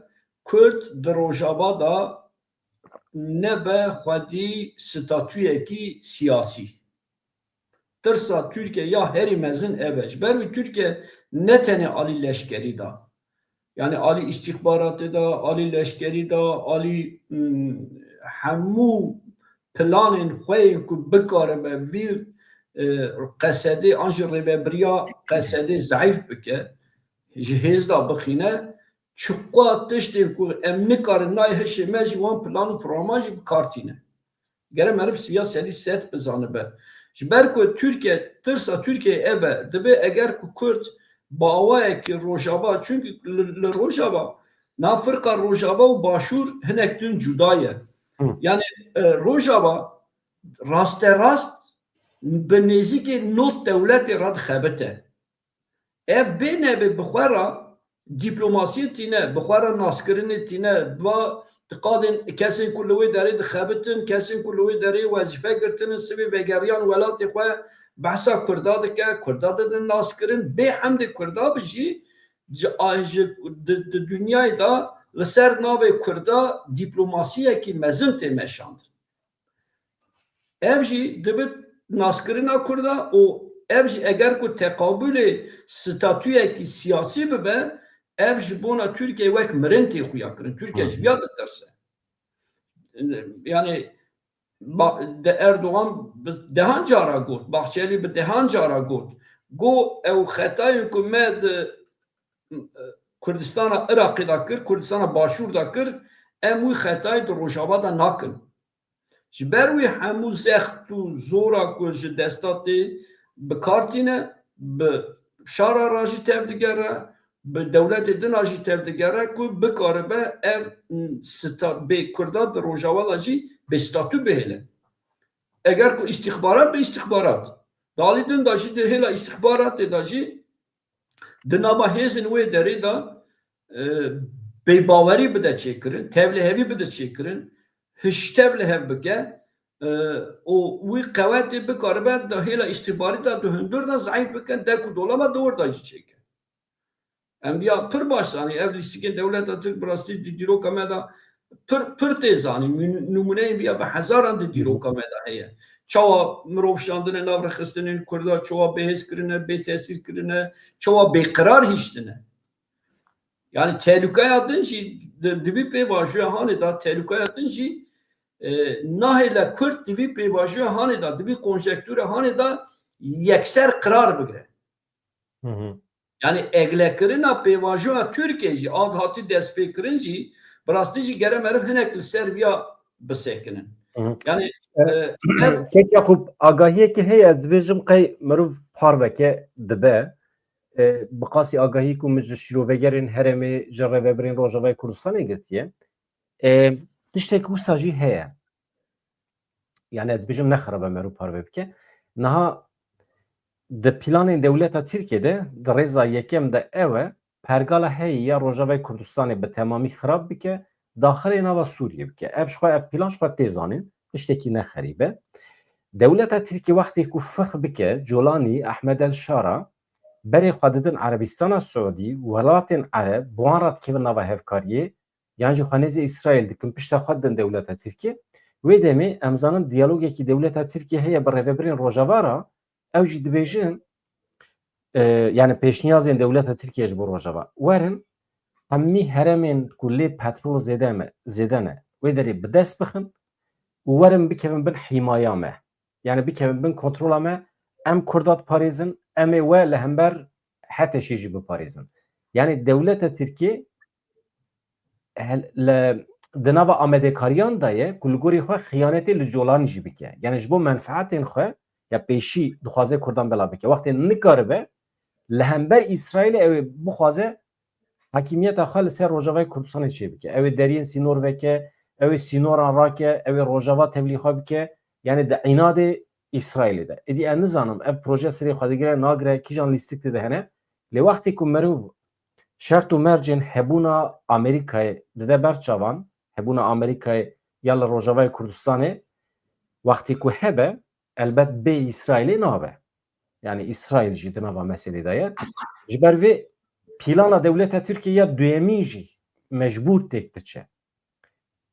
Kurd di Rojava da nebe xwedî statuyekî siyasî. Tirsa Tirkiye ya herî mezin ev e. Ji ber wî Tirkiye ne tenê alî leşkerî de, yani alî îstîxbaratê de, alî leşkerî de, alî, mm, hemû planên xwe yên ku bikaribe vî, e, Qesedê an jî rêvebiriya Qesedê zeîf bike, ji hêz de bixîne, çiqa tiştên ku em nikarin nayê hişê me jî wan plan û programan jî bi kar tîne. Gere meriv siviya sedî sed bizanibe. Ji ber ku Tirkiye, tirsa Tirkiyeyê ev e, dibe eger ku Kurd bi awayekî Rojava, çunkî li, li Rojava, nav firqa Rojava û Başûr hinek din cuda ye. Hı. Yani, e, Rojava rasterast bi nêzîkê nod dewletê re dixebite. Ev bê nebê bi xwe re dîplomasiyê tîne, bi xwe re naskirinê tîne, va diqadên kesên ku li wê derê dixebitin, kesên ku li wê derê wezîfe girtinin, sivê vegeriyan welatê xwe behsa Kurda dike, Kurda didin naskirin, bê hemdê Kurda bi jî ji, a, ji, di, di dinyayê de li ser navê Kurda dîplomasiyekî mezin tê meşandin. Ev jî dibe naskirina Kurda û ev jî eger ku teqabulê statuyekî siyasî bibe, ev ji bona Tirkiye wek mirin tê xuya kirin. Tirkiye ji vîya ditirse. Yani ba-, de Erdogan bi dehan cara got, Bahçeli bi dehan cara got. Got ew xetayên ku me di Kurdistana Iraqê de kir, Kurdistana Başûr de kir, em wî xetayê di Rojava de nakin. Ji ber wî hemû zext û zora ku ji desta tê bi kar tîne, bi şara re jî tevdigere, bi dewletê din a jî tevdigere ku bikaribe ev sta-, bê Kurda di Rojava de jî bê statû bihêle. Eger ku îstixbarat be îstixbarat, di alî din de jî di hêla îstixbaratê de jî di nava hêzên wê derê de, e, bêbawerî bide çêkirin, tevlihevî bide çêkirin, hiştev li hev bike, e, û wî qewetê bikaribe di hêla îstîxbarî de di hundir de zeîf bikin, dek û dolama di wir de jî çêke. Em viya pir baş zanîn, ev lîstikên dewleta Tirk bi rastî di dîroka me de pir, pir tê zanîn. Nû-, nûmuneyên viya bi hezaran di dîroka me de heye. Çawa mirov şandine nav rêxistinên Kurda, çawa bêhêz kirine, bê tesîr kirine, çawa bêqirar hiştine. Yani tehlûkeya din jî di, di vî pêvajoya hanê de, tehlûkeya din jî, e, nahêle Kurd di vî pêvajoya hanê de, di vî konjektûra hanê de yekser qirar bigire. Hı hı. Yani eglekirina pêvajoya Tirkiyê jî, a hatî destpêkirin jî, bi rastî jî gere meriv hinek li ser viya bisekinin. Hı hı. Yani, e, e, ev Kek Yakup, agahiyekî heye, ez dibêjim qey meriv parveke dibe. E, bi qasî agahî ku min ji şîrovegerên herêmê, ji rêvebirên Rojavayê Kurdistanê girtiye. E, tiştek wisa jî heye. Yani, ez dibêjim nexeribe meriv parve bike. Niha di planên dewleta Tirkiyê de, di rêza yekem de ew e, pergala heyî ya Rojavayê Kurdistanê bi temamî xirab bike, daxilê nava Sûriyê bike. Ev ji xwe, ev plan ji xwe tê zanîn, tiştekî ne xerîb e. Dewleta Tirkiyê wextê ku firq bike, Colanî, Ehmed El Şara, berê xwe didin Erebistana Siûdî, welatên Ereb, bi wan re dikevin nava hevkariyê, yan jî xwe nêzî Îsraîl dikin, pişta xwe didin dewleta Tirkiyê. Wê demê em zanin diyalogekî dewleta Tirkiyê heye bi rêvebirên Rojava re, ew jî dibêjin, e, yani pêşniyazên dewleta Tirkiyê ji bo Rojava. Werin hemî herêmên ku lê petrol zêde me, zêde ne, wê derê bi dest bixin û werin bikevin bin hîmaya me. Yani bikevin bin kontrola me, em Kurda diparêzin, em ê we li hember HTŞ'ê jî biparêzin. Yani dewleta Tirkiyê hel-, li, di nava amadekariyan de ye ku li gorî xwe xiyanetê li Colanî jî bike. Yani ji bo menfaetên xwe ya pêşî dixwaze Kurdan bela bike. Wextê nikaribe li hember Îsraîlê ew ê bixwaze hakimiyeta xwe li ser Rojavayê Kurdistanê çêbike. Ew ê deriyên sînor veke, ew ê sînoran rake, ew ê Rojava tevlî xwe bike. Yani di înadê Îsraîlê de. Êdî ez nizanim ev proje serê xwe digire, nagire, kîjan lîstik tê de hene. Lê wextê ku meriv şert û mercên hebûna Amerîkayê dide ber çavan, hebûna Amerîkayê ya li Rojavayê Kurdistanê, wextê ku hebe, elbet bê Îsraîlê nabe. Yani Îsraîl jî di nava meselê de ye. Ji ber vê plana dewleta Tirkiyê ya duyemîn jî mecbûr têk diçe.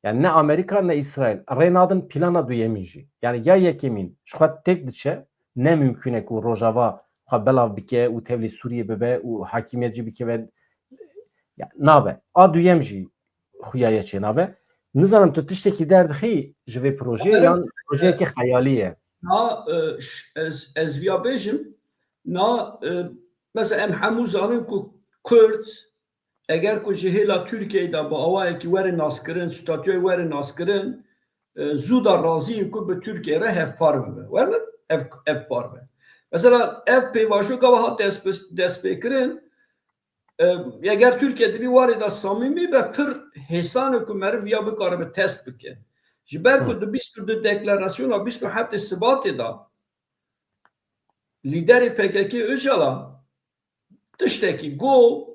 Yani ne Amerîka ne Îsraîl rê nadin plana duyemîn jî. Yani ya yekemîn ji xwe têk diçe, ne mimkûn e ku Rojava xwe belav bike û tevlî Sûriyê bibe û hakimiyet jî bikeve. Ya, nabe. A duyem jî xuya ye çênabe. Nizanim tu tiştekî derdixî ji vê projeyê Amirim, yan projeyekî xeyalî ye? Na, e, ş-, ez, ez viya bêjim. Na, e, mesela em hemû zanin ku Kurd, eger ku ji hêla Tirkiyeyê de bi awayekî were naskirin, statûyê were naskirin, e, zû da razî ye ku bi Tirkiye re hevpar bibe. Were ev, hevpar be. Mesela ev pêvajo gava hat dest, destpêkirin, e, eger Tirkiye di vî warê de samîmî be, pir hêsan e ku meriv ya bikaribe test bike. Ji ber ku Hı. di bîst û du deklarasyona bîst û heftê Sibatê de lîderê P K K Öcalan tiştekî got,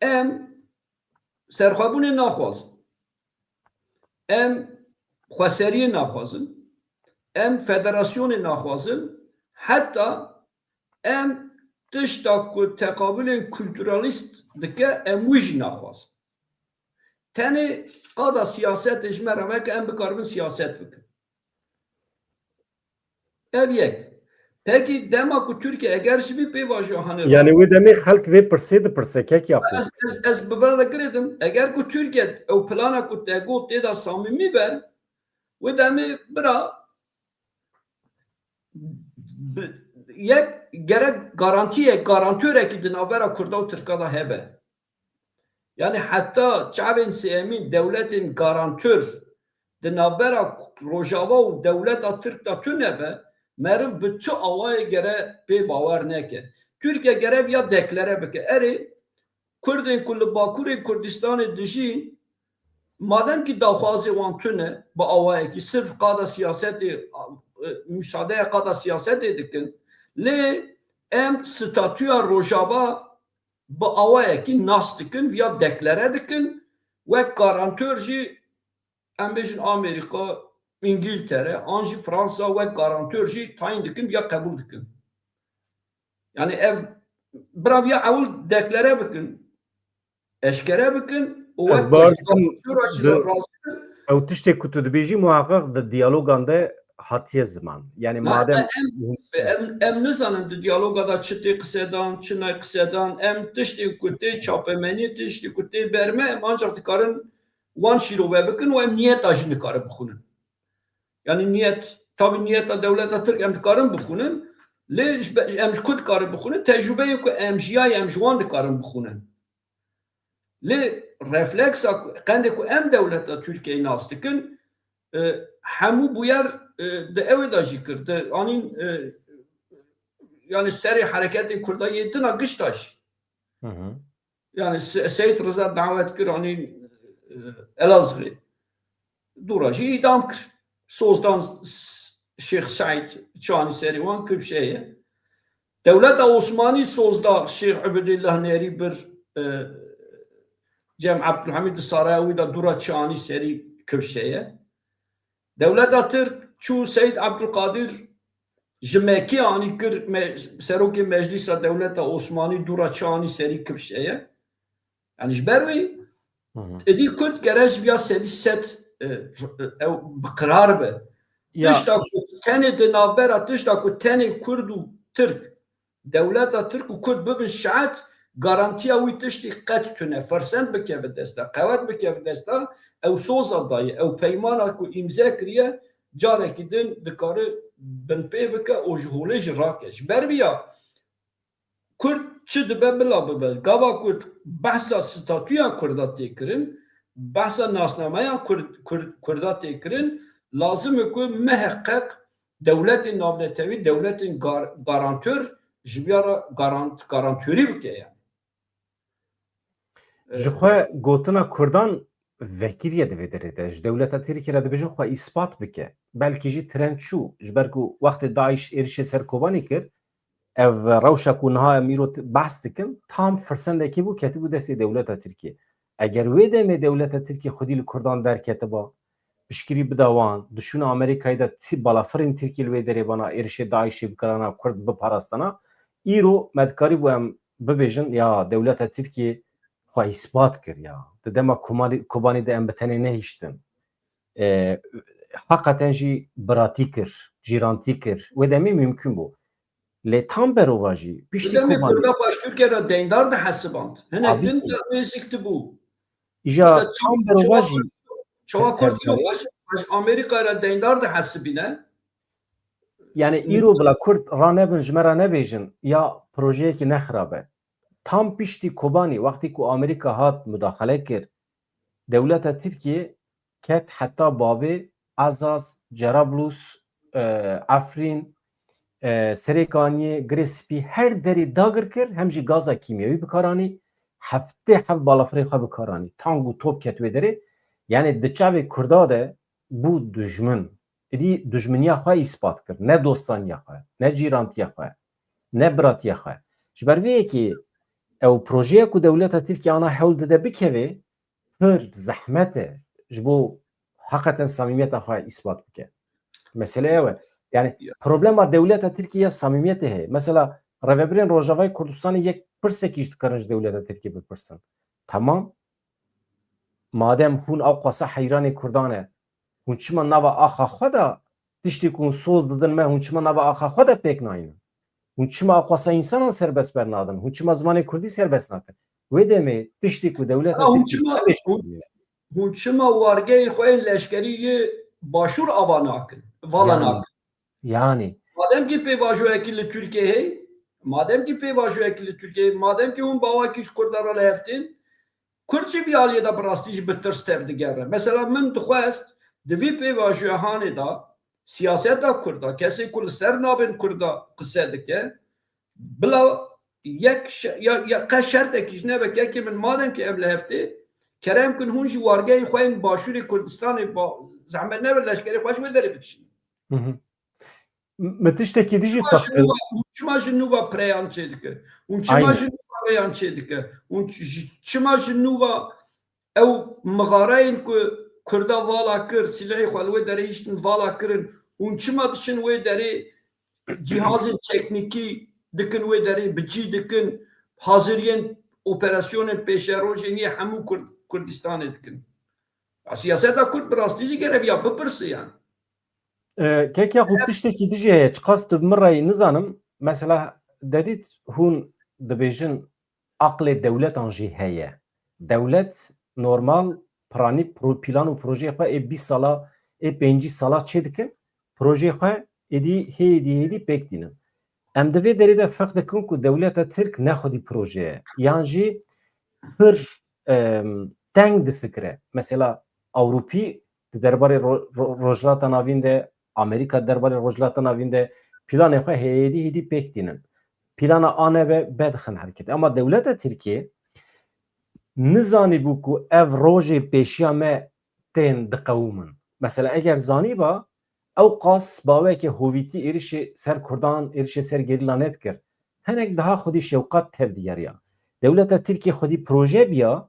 em serxwebûnê naxwazin. Em xweseriyê naxwazin. Em federasyonê naxwazin. Heta em tişta ku teqabulên kulturalîst dike, em wî jî naxwazin. Tenê qada siyasetê ji me re veke, em bikaribin siyaset bikin. Ev yek. Pekî dema ku Tirkiye eger ji vî pêvajoya hane Yani wê demê xelk vê pirsê dipirse, kek Yakup. Ez, ez, ez bi vira de girêdim. Eger ku Tirkiye ew plana ku te got tê de samîmî be, wê demê bira bi, yek gerek garantiyek, garantorekî di navbera Kurda û Tirka de hebe. Yani heta çavên sêyemîn dewletên garantör di navbera Rojava û dewleta Tirk de tune be, meriv bi çi awayê gere pê bawer neke. Tirkiye gere viya deklare bike. Erê, Kurdên ku li Bakurê Kurdistanê dijîn, madem kî daxwazê wan tune bi awayekî, sirf qada siyasetê, e, müsaadeya qada siyasetê dikin, lê em statûya Rojava bi awayekî nas dikin, viya deklare dikin, wek garantör jî, em bêjin Amerîka, Îngiltere, an jî Fransa wek garantör jî tayîn dikin, viya qebûl dikin. Yani ev, bira viya ewil deklare bikin, eşkere bikin û Ez wek bawer dikim, garantör jî di- razî bin. Ew tiştê ku tu dibêjî muheqeq di diyalogan de hatiye ziman. Yani Na, madem em, em, em nizanin di diyaloga de çi tê qisedan, çi ne qisedan, em tiştê ku tê çapemeniyê, tiştê ku tê berme, em ancak dikarin wan şîrove bikin û em niyeta jî nikarin bixwînin. Yani niyet, tabi niyeta dewleta Tirk em dikarin bixwînin, lê ji be-, em ji ku dikarin bixwînin, tecrûbeyê ku em jiyayê em ji wan dikarin bixwînin. Lê refleksa ku, qendê ku em dewleta Tirkiyeyê nas dikin, e, hemû bûyer, e, di ewê de jî kir. Di anîn, e, yani serê hereketên Kurda yê din a gişta jî. Hı hı. Yani Se-, Seyîd Riza dawet kir anîn, e, Elazığê. Dûra jî îdam kir. Soz dan S-, Şêx Seîd çanî serê wan kifşeye. Dewleta Osmanî soz da Şêx Ubedullah Nêrî bir, e, Cem Abdülhamid di saraya wî de dûra çanî serî kifşeye. Dewleta Tirk çû Seyîd Abdülkadir ji Mekî anî kir me-, serokê Meclîsa Dewleta Osmanî dûra çanî serî kifşeye. Yani ji ber wî Hı hı. êdî Kurd gere ji viya sedî sed, e, ew bi qirar be. Ya. Tişta ku tenê di navbera, tişta ku tenê Kurd û Tirk, dewleta Tirk û Kurd bibin şeet, garantiya wî tiştî qet tune. Fersend bikeve desta, qewet bikeve desta, ew soza daye, ew peymana ku îmze kiriye, carekî din dikare binpê bike û ji holê jî rake. Ji ber viya Kurd çi dibe bila bibe. Gava ku behsa statûya Kurda tê kirin, behsa nasnameya Kurd, Kurd, Kurda tê kirin, lazim e ku miheqeq dewletên navnetewî, dewletên gar-, garantör ji vîya re garant-, garantörî bike yani. Ji xwe gotina Kurdan vekiriye di vê derê de. Ji dewleta Tirkiyê re dibêjin xwe îspat bike. Belkî jî tren çû. Ji ber ku wextê DAIŞ êrişê ser Kobanê kir, ev rewşa ku niha em îro t-, behs dikin, tam firsendekî bû, ketibû destê dewleta Tirkiyê. Eger wê demê dewleta Tirkiyê xwedî li Kurdan derketiba, piştgirî bida wan, dişûna Amerîkayê de tî-, balafirên Tirkiyê li wê derê bana, êrişê DAIŞê bikirana, Kurd biparastana, îro me dikarîbû em bibêjin, ya dewleta Tirkiyê xwe îspat kir ya. Di dema Komarî-, Kobanê de em bi tenê nehiştin. E, heqeten jî biratî kir, cîrantî kir. Wê demê mimkun bû. Lê tam berovajî, piştî Kurda paş Tirkiye re deyndar dihesiband. Hinek din de nêzîk tibû. Îja tam berovajî. Çawa Kurd yo paş, paş Amerîka re deyndar dihesibîne. Yani îro bila Kurd ranebin, ji me re nebêjin, ya projeyekî ne xirab e. Tam piştî Kobanî, wextî ku Amerîka hat mudaxele kir, dewleta Tirkiyê ket heta Babê, Azaz, Cerablus, e, Efrîn, e, Serêkaniyê, Girê Spî, her derê dagir kir, hem jî gaza kîmyewî bi kar anî, heftê heft balafirê xwe bi kar anî. Tang û top ket wê derê. Yani di çavê Kurda de bû dijmin. Êdî dijminiya xwe îspat kir. Ne dostaniya xwe, ne cîrantiya xwe, ne biratiya xwe. Ji ber vê yekê ew projeya ku dewleta Tirkiye ana hewl dide bikeve, pir zehmet e ji bo heqeten samîmiyeta xwe îspat bike. Mesele ew e. Yani problema dewleta Tirkiye ya samîmiyetê heye. Mesela Rêvebirên Rojavayê Kurdistanê yek pirsekî ji dikarin ji dewleta Tirkiye bipirsin. Tamam. Madem hûn ew qasa heyranê Kurdan e, hûn çima nava axa xwe de tiştê ku hûn soz didin me, hûn çima nava axa xwe de pêk naynin? Hûn çima ew qasa însanan serbest bernadin? Hûn çima zimanê Kurdî serbest nakin? Wê demê tiştê ku dewleta Tirkî çima, hûn, hûn çima wargeyên xwe yên leşkerî yê Başûr ava nakin, vala nakin? Yani. Madem ki pêvajoyekî li Tirkiyeyê heye, madem ki pêvajoyekî li Tirkiyeyê, madem ki hûn bawakî ji Kurdan re li hev tên, Kurd jî vî aliyê de bi rastî jî bi tirs tevdigere. Mesela min dixwest di vî pêvajoya hanê de siyaseta Kurda, kesê ku li ser navên Kurda qise dike, bila yek şe-, ya, ya qe şertekî ji nebe kekê min madem ki em li hev tê, kerem kin hûn jî wargeyên xwe yên Başûrê Kurdistanê ba-, zehmet nebe leşkerê xwe ji wê derê bikişînin. Hı hı. M-, mi tiştekî dijî Çima ji feqir. nû ve, hûn çima ji nû ve pireyan çêdike? Hûn çima Aynen. ji nû ve rêyan çêdike? Hûn ç-, ji, çima ji nû ve ew mixareyên ku Kurda vala kir, silehê xwe li wê derê hiştin vala kirin, hûn çima diçin wê derê cîhazên teknîkî dikin wê derê, bi cî dikin, haziriyên operasyonên pêşerojê niye hemû Kurd-, Kurdistanê dikin? Ya siyaseta Kurd bi rastî jî gere viya bipirse yani. E, kek Yaqûb, tiştekî dijî heye, çiqas tu bi min re yî nizanim. Mesela, dedît hûn dibêjin aqlê dewletan jî heye. Dewlet normal piranî pro-, plan û projeyê xwe ê bîst sala, ê pêncî sala çê dikin. Projeyê xwe êdî hêdî hêdî pêk tînin. Em di vê derê de ferq dikin ku dewleta Tirk ne xwedî proje ye. Yan jî pir, em, teng difikire. Mesela Ewropî di derbarê Ro-, Ro-, Rojhilata Navîn de, Amerîka di derbarê Rojhilata Navîn de planê xwe hêdî hêdî pêk tînin. Plana A nebe B dixin hereketê. Ama dewleta Tirkiyê nizanîbû ku ev rojê pêşiya me tên diqewimin. Mesela eger zanîba, ew qas baweke hovîtî êrişê ser Kurdan, êrişê ser gerîla nedikir. Hinek daha xwedî şewqat tevdigeriya. Dewleta Tirkiyê xwedî proje biya,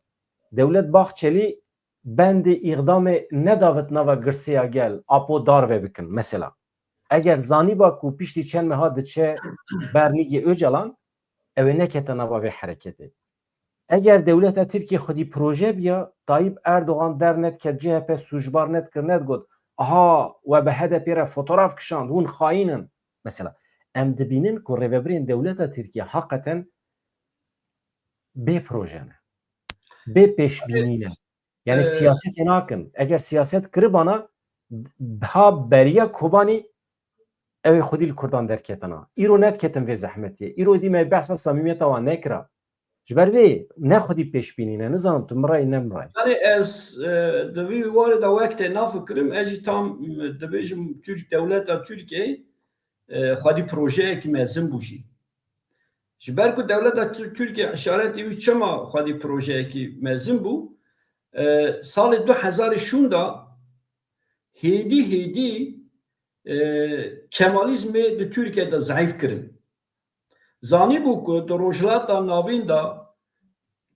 dewlet Bahçelî bendê îqdamê nedavit nava girseya gel, apo darve bikin, mesela. Eger zanîba ku piştî çend meha diçe ber nîgê Ocalan, ew ê nekete nava vê hereketê. Eger dewleta Tirkiyê xwedî proje biya, Tayyip Erdogan dernediket, C H P sûcbar nedikir, nedigot, aha, we bi H D P re fotoğraf kişand, hûn xayîn in. Mesela, em dibînin ku rêvebirên dewleta Tirkiye heqeten bê proje ne. Bê pêşbînî ne. Yani Ee, siyasetê nakin. Eger siyaset kiribana, ha beriya Kobanî ew ê xwedî li Kurdan derketana. Îro nediketin vê zehmetiyê. Îro dî me behsa samîmiyeta wan nekira. Ji ber vê ne xwedî pêşbînî ne. Nizanim tu min re yî, ne min re yî. Yani ez, e, di vî warê de wek te nafikirim, ez jî tam, e, dibêjim Türk, dewleta Tirkiyeyê, e, xwedî projeyekî mezin bû jî. Ji ber ku dewleta Tir-, Tirkiye îşaretê wî çima xwedî projeyekî mezin bû, e, salê du hezar û şûn de hêdî hêdî, e, Kemalîzmê di Tirkiye de zeîf kirin. Zanîbû ku di Rojhilata Navîn de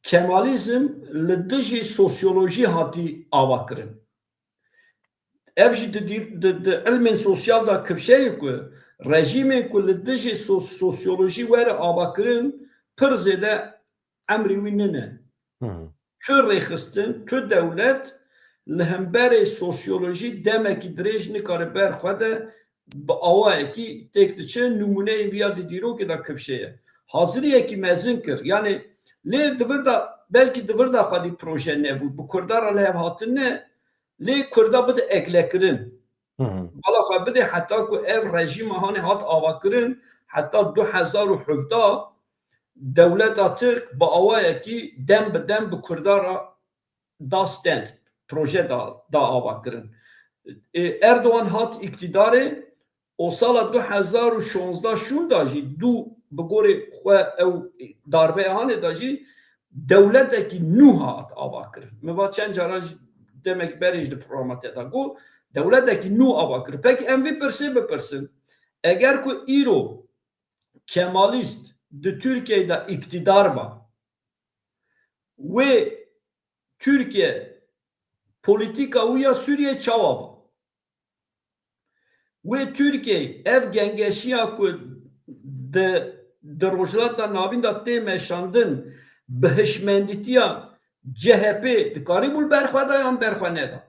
Kemalîzm li dijî sosyolojî hatî ava kirin. Ev jî di, di, di, di ilmên sosyal de kifşeyê ku rejîmên ku li dijî so-, sosyolojî were avakirin pir zêde emrî wî nîne. Hı hı. Tu rêxistin, tu dewlet li hemberê sosyolojî demekî dirêj nikare ber xwe de bi awayekî têk diçe, nimûneyên vî ya di dîrokê de kifşe ye. Haziriyekî mezin kir. Yani lê di vir de, belkî di vir de xwedî proje nebû. Bi Kurda re li hev hatin ne, lê Kurda bide eklekirin. Hı hı. Bala xwe bide heta ku ev rejîma hanê hat avakirin, heta du hezar û hevdeh dewleta Tirk bi awayekî dem bi dem bi Kurda re da stand, proje da, da avakirin. E, Erdogan hat îktîdarê, û sala du hezar û şonzda şûnda jî dû bi gorê xwe ew darbeya hanê de jî dewletekî nû hat avakirin. Min va çend caran jî demek berê jî di programa te de got, dewletekî nû avakirin. Pekî em vê pirsê bipirsin, eger ku îro Kemalîst di Tirkiyeyê de îktîdar ba, wê Tirkiye polîtîka wî ya Sûriyeyê çawa ba? Wê Tirkiyeyê ev gengeşiya ku di, di Rojhilata Navîn de tê meşandin bi hişmendîtiya C H P dikarîbû li ber xwe da yan ber xwe neda?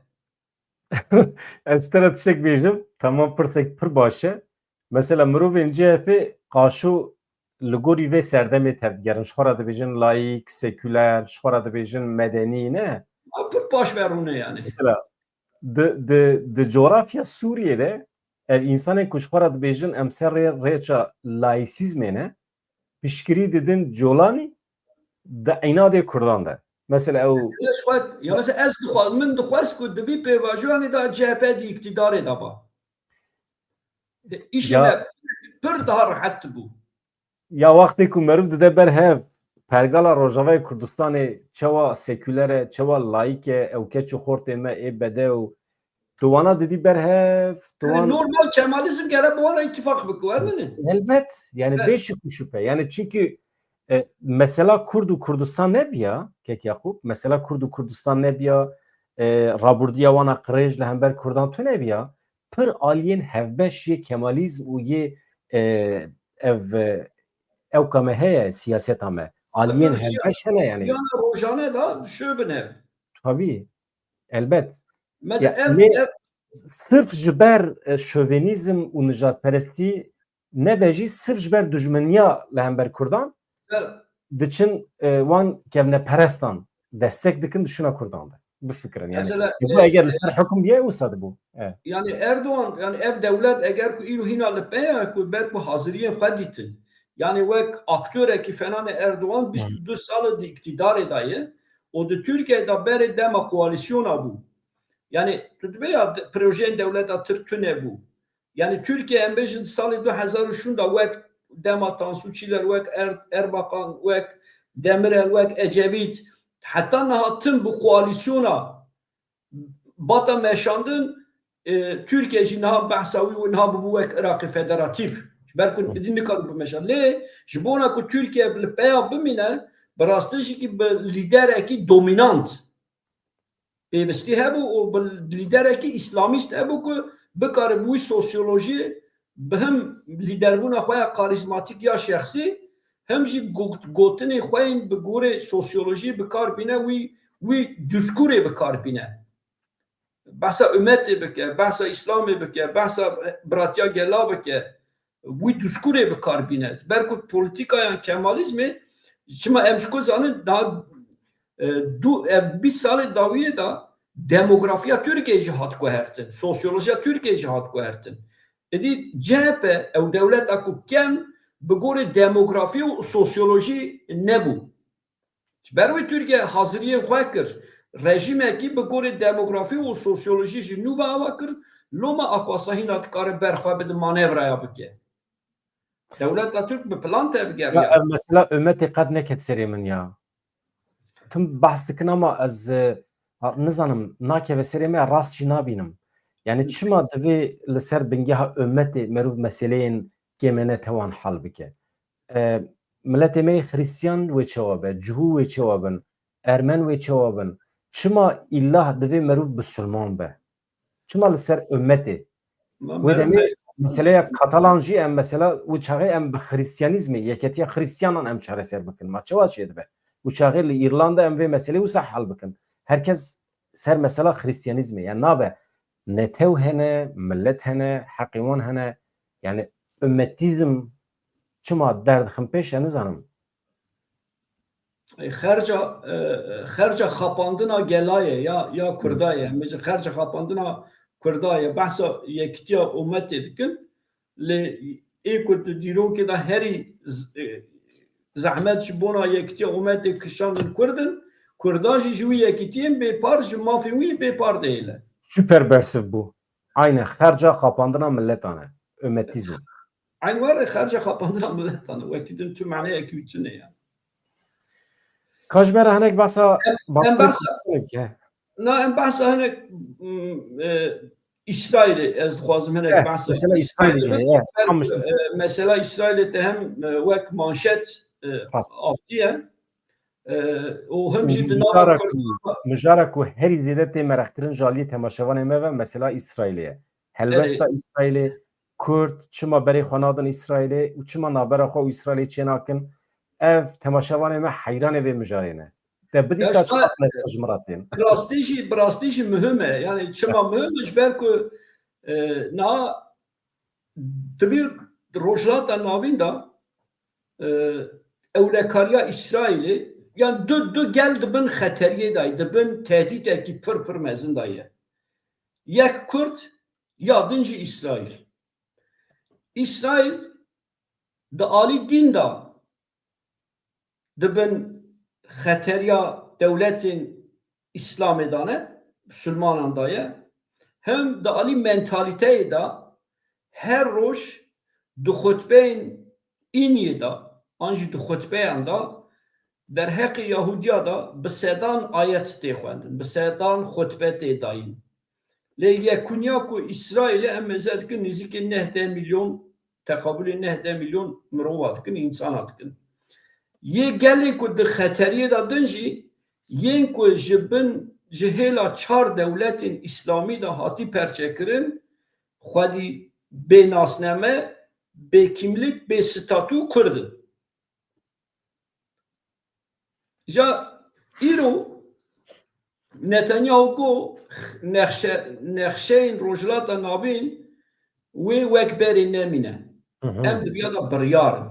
Ez ji te re tiştek bêjim. Tamam, pirsek pir baş e. Mesela mirovên C H P qaşo li gorî vê serdemê tevdigerin. Ji xwe re dibêjin layîk, sekûler, ji xwe re dibêjin medenî, ne? Ma pir paş ve rûne yani. Mesela di, di, di coğrafya Sûriyê de ev însanên ku ji xwe re dibêjin em ser rê, rêça laîsîzmê ne, piştgirî didin Colanî di înadê Kurdan de. Mesela ew Ya, ji xwe, ya mesela ez dixwaz, min dixwest ku di vî pêvajoyanê de C H P di îktîdarê de ba. Îşê Ya. me pir daha rehet dibû. Ya wextê ku meriv dide ber hev, pergala Rojavayê Kurdistanê çewa sekûler e, çewa layîk e, ew keç û xortê me ê bedew, tu wana didî ber hev, tu Yani wan normal Kemalîzm gere bi wana îtîfaq bike, werdine? Helbet, yani Evet. bê şik û şüphe. Yani çünkü e, mesela Kurd û Kurdistan nebiya, Kek Yakup, mesela Kurd û Kurdistan nebiya, e, rabûrdiya wana qirêj li hember Kurdan tu nebiya, pir aliyên hevbeş yê Kemalizm û yê, e, ev, e, ewka me heye, siyaseta me. Aliyên Tabii, hevbeş hene yani. Yana rojane da düşüyor bine. Tabii, elbet. Mesela Ya, ev, ne- ev, Sirf ji ber e, şovenîzm û nijadperestî nebe jî, sirf ji ber dijmeniya li hember Kurdan ev, diçin e, wan kevneperestan destek dikin, diçine Kurdan de. Bifikirin yani. Mesela, E, bu e, eger li ser hukm biye, wisa dibu. E. Yani Erdoğan, yani ev dewlet eger ku îro hîna li pey e ku ber ku haziriyên xwe dîtin. Yani wek aktorekî fenane Erdoğan bîst û du sal di îktîdarê de ye. O di Türkiye de berê dema koalîsyona bû. Yani tu dibê ya de-, projeyên dewleta Tirk tune bû. Yani Türkiye em bêjin salê du hezar û şûn de wek dema Tansu Çiller, wek Er-, Erbakan, wek Demirel, wek Ecevît, heta niha tim bi koalîsyona bata meşandin, e, Türkiye jî niha behsa wî û niha bûbû wek Iraqê federatîf. Ji ber ku êdî nikarin bimeşand. Lê ji bona ku Türkiye li peya bimîne, bi rastî jî bi lîderekî dominant pêvistî hebû û bi lîderekî îslamîst hebû ku bikare bi wî sosyolojiyê bi him lîderbûna xwe ya karîzmatîk ya şexsî, him jî got-, gotinê xwe yên bi gorê sosyolojiyê bi kar bîne, wî, wî duskurê bi kar bîne. Behsa umetê bike, behsa îslamê bike, behsa biratiya gela bike, wî duskurê bi kar bîne. Ber ku polîtîkayan Kemalîzmê, çima em ji ku zanin da, e, du, ev bîst salê dawiyê de demografiya Tirkiyeyê jî hat guhertin, sosyolojiya Tirkiyeyê jî hat guhertin. Êdî C H P ew dewleta ku kem bi gorê demografî û sosyolojî nebû. Ji ber wî Tirkiye haziriyên xwe kir. Rejîmekî bi gorê demografî û sosyolojî jî nû ve ava kir. Loma axwasa hîna dikare ber xwe bide manevraya bike. Dewleta Tirk bi plan tevgeriya. Ya ev mesela umetê qet neket serê min ya. Tim behs dikin ama ez, e, ha, nizanim, nakeve serê me, rast jî nabînim. Yani çima divê li ser bingeha umetê meriv meseleyên kêmene tewan hal bike? E, miletê me yê Xristiyan wê çawa be, Cihû wê çawa bin, Ermen wê çawa bin? Çima îllah divê meriv bisilman be? Çima li ser ummetê? Wê demê meseleya Katalan jî em mesela wî çaxê em bi Xristiyanîzmê, yeketiya Xristiyanan em çareser bikin. Ma çawa çêdibe? Wî çaxê li Îrlanda em vê meselê wisa hel bikin. Herkes ser mesela Xristiyanîzmê. Yani nabe netew hene, millet hene, heqê wan hene. Yani ummetîzm çima derdixin pêş, ez nizanim. Xerca, e, xerca xapandina gela ye ya, ya Kurda ye. Em bêjin xerca xapandina Kurda ye. Behsa yekitiya umetê dikin. Lê ê ku di dîrokê de herî z-, e, zehmet ji bona yekitiya umetê kişandin Kurd in, Kurdan jî ji wî yekitiyên bêpar, ji mafên wî bêpar dihêle. Super bersiv bû. Aynen, xerca xapandina miletan e. Umetîzm. Eyn were xerca xapandina miletan e. Wekî din tu maneyekî wî tune ye. Ka ji me re hinek behsa Em, em Bakurê behsa- Kurdistanê bike. Na, em behsa hinek, mm, e, Îsraîlê ez dixwazim hinek Eh, behsa. mesela Îsraîlê, eh, Ber-, tam işte. e, mesela Îsraîlê te hem, e, wek manşet, e, Rast. Aftiye. E, û hem jî di Mijara nava ku, mijara ku herî zêde tê mereqkirin ji aliyê temaşevanê me ve mesela Îsraîlê ye. Helwesta Îsraîlê, Kurd çima berê xwe nadin Îsraîlê û çima navbera xwe û Îsraîlê çênakin? Ev temaşevanê me heyranê vê mijarê ne. Te bidî Ya ka şuna- çiqas mesaj min re tên. Bi rastî jî, bi rastî jî muhim e. Yani çima muhim e? Ji ber ku, e, na di vî Rojhilata Navîn de, e, ewlekariya Îsraîlê, yani du, du gel di bin xeteriyê de ye, di bin tehdîtekî pir pir mezin de ye. Yek Kurd, ya din jî Îsraîl. Îsraîl di alî dîn de di bin xeteriya dewletên Îslamê de ne, Musulmanan de ye, hem di alî mentalîteyê de her roj di xutbeyên îniyê de, an jî di xutbeyan de derheqê Yahudiya de bi sedan ayet tê xwendin, bi sedan xutbe tê dayîn. Lê yekûniya ku Îsraîlê em mêze dikin nêzîkî neh deh milyon, teqabulê neh deh milyon mirova dikin, însana dikin. Yê gelê ku di xeteriyê de din jî, yên ku ji bin, ji hêla çar dewletên Îslamî de hatî perçekirin, xwedî bê nasname, bê kîmlik, bê statû Kurd in. Îja îro Netanyahu got nexşe-, nexşeyên Rojhilata Navîn wê wek berê nemîne. Hı hı. Em di viya de biryar in.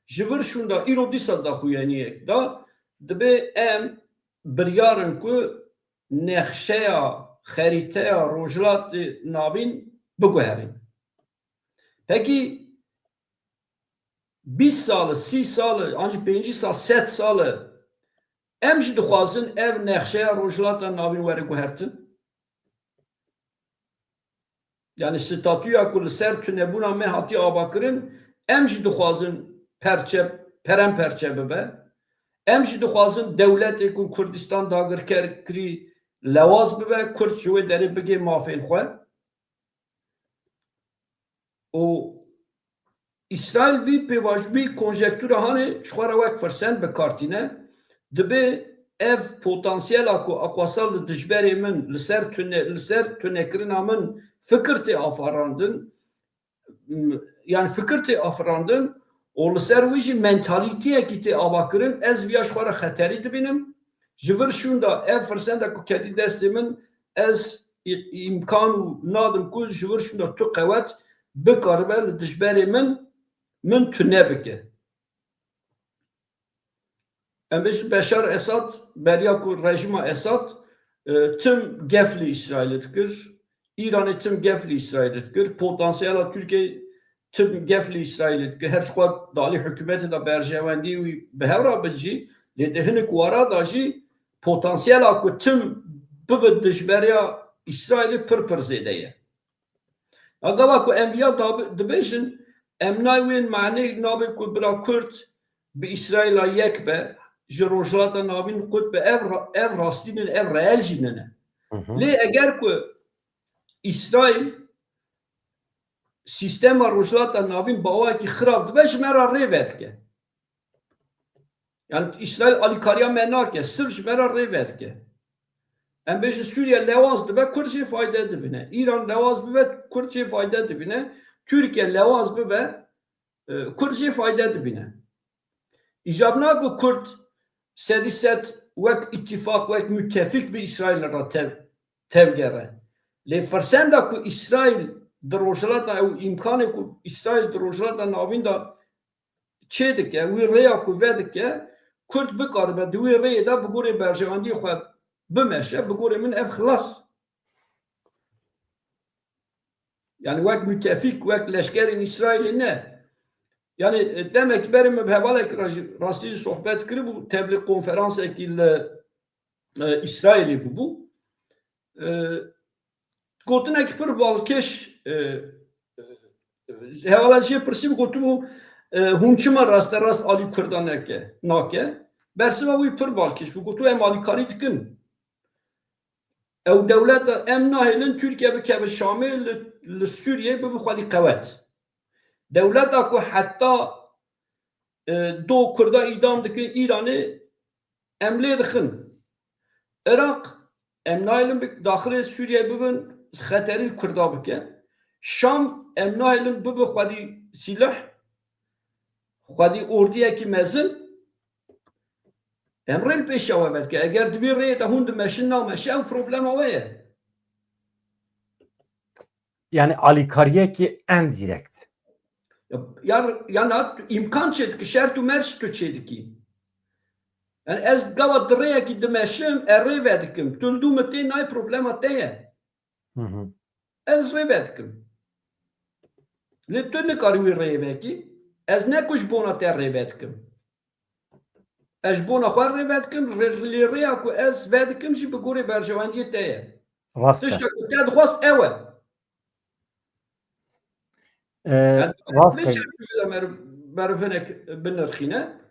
Ji vir şûnda îro dîsa daxuyaniyek da, dibê em biryar in ku nexşeya, xerîteya Rojhilatê Navîn biguherîn. Pekî bîst sal e, sî sal e, an jî pêncî sal, sed sal e, em jî dixwazin ev nexşeya Rojhilata Navîn were guhertin? Yani statûya ku li ser tunebûna me hatiye avakirin, em jî dixwazin perçe, peremperçe bibe. Em jî dixwazin dewletê ku Kurdistan dagirker kirî lewaz bibe, Kurd ji wê derê bigê mafên xwe. Û Îsraîl vî pêvajo-, vî konjektura hanê ji xwe re wek firsend bi kar tîne. Dibê ev potansiyela ku aqwasa li dijberê min, li ser tune-, li ser tunekirina min fikir tê afirandin, m-, yani fikir tê afirandin û li ser wî jî mentalîtiyekî tê avakirin, ez viya ji xwe re xeterî dibînim. Ji vir şûnda ev firsenda ku ketî destê min, ez î-, îmkan û nadim ku ji vir şûnda tu qewet bikaribe li dijberê min, min tune bike. Em bêjin Beşar Esad, beriya ku rejîma Esad, e, tim gef li Îsraîlê dikir, Îranê tim gef li Îsraîlê dikir, potansiyela Tirkiyeyê tim gef li Îsraîlê dikir. Her çiqas di alî hikûmetê de berjewendî wî bi hev re bin jî, lê di hinek wara de jî potansiyela ku tim bibe dijberiya Îsraîlê pir pir zêde ye. Ya gava ku em viya dabi-, dibêjin, em nayê wê manê nabe ku bila Kurd bi Îsraîla yek be, ji Rojhilata Navîn qut be, ev ra-, ev rastî nîne, ev reel jî nîne. Hı hı. Lê eger ku Îsraîl sîstema Rojhilata Navîn bi awayekî xirab dibe, ji me re rê vedike. Yani Îsraîl alîkariya me nake, sirf ji me re rê vedike. Em bêjin Sûriye lewaz dibe, Kurd jê fayde dibîne. Îran lewaz bibe, Kurd jê fayde dibîne. Tirkiye lewaz bibe, e, Kurd jê fayde dibîne. Îcab nake Kurd sedî sed wek îtîfaq, wek mutefîk bi Îsraîl re tev-, tevgere. Lê firsenda ku Îsraîl di Rojhilata, ew îmkanê ku Îsraîl di Rojhilata Navîn de çêdike, wî rêya ku vedike, Kurd bikaribe di wî rêyê de bi gorê berjewendiyê xwe bimeşe, bi gorê min ev xilas. Yani wek mutefîk, wek leşkerên Îsraîlê ne. Yani, e, demek berê min bi hevalekî re jî rastî jî sohbet kiribû, tevlî konferansekî li, e, Îsraîlê bûbû. E, gotinek pir balkêş, e, e, hevala jê pirsî bû, gotibû, e, hûn çima raste rast alî Kurda neke, nake? Bersiva wî pir balkêş bû, gotibû, em alîkarî dikin. Ew dewleta, em nahêlin Tirkiye bikeve Şamê, li, li Sûriyeyê bibe xwedî qewet. Dewleta ku heta, e, do Kurda îdam dikin Îranê, em lê dixin. Iraq, em nahêlin bi daxilê Sûriyeyê bibin, xeterî li Kurda bike. Şam, em nahêlin bibe xwedî sîleh, xwedî ordiyekî mezin. Em rê li pêşiya we vedike. Eger di vî rêyê de hûn dimeşin, nameşin, ew problema we ye. Yani alîkariyekî endirekt. Ya, ya, ya na, îmkan çêdikî, şert û merc tu çêdikî. Yani ez gava di rêyekî dimeşim, e rê vedikim. Tu li dû min tê, nayê problema te ye. Hı hı. Ez rê vedikim. Lê tu nikarî wî rê vekî, ez ne ku ji bona te rê vedikim. Ez ji bona xwe rê vedikim, rê-, lê rêya ku ez vedikim jî bi gorî berjewendiyê te ye. Rast e. Tişta ku te dixwast ew e. Ee, rast e. Meriv, meriv hinek binirxîne.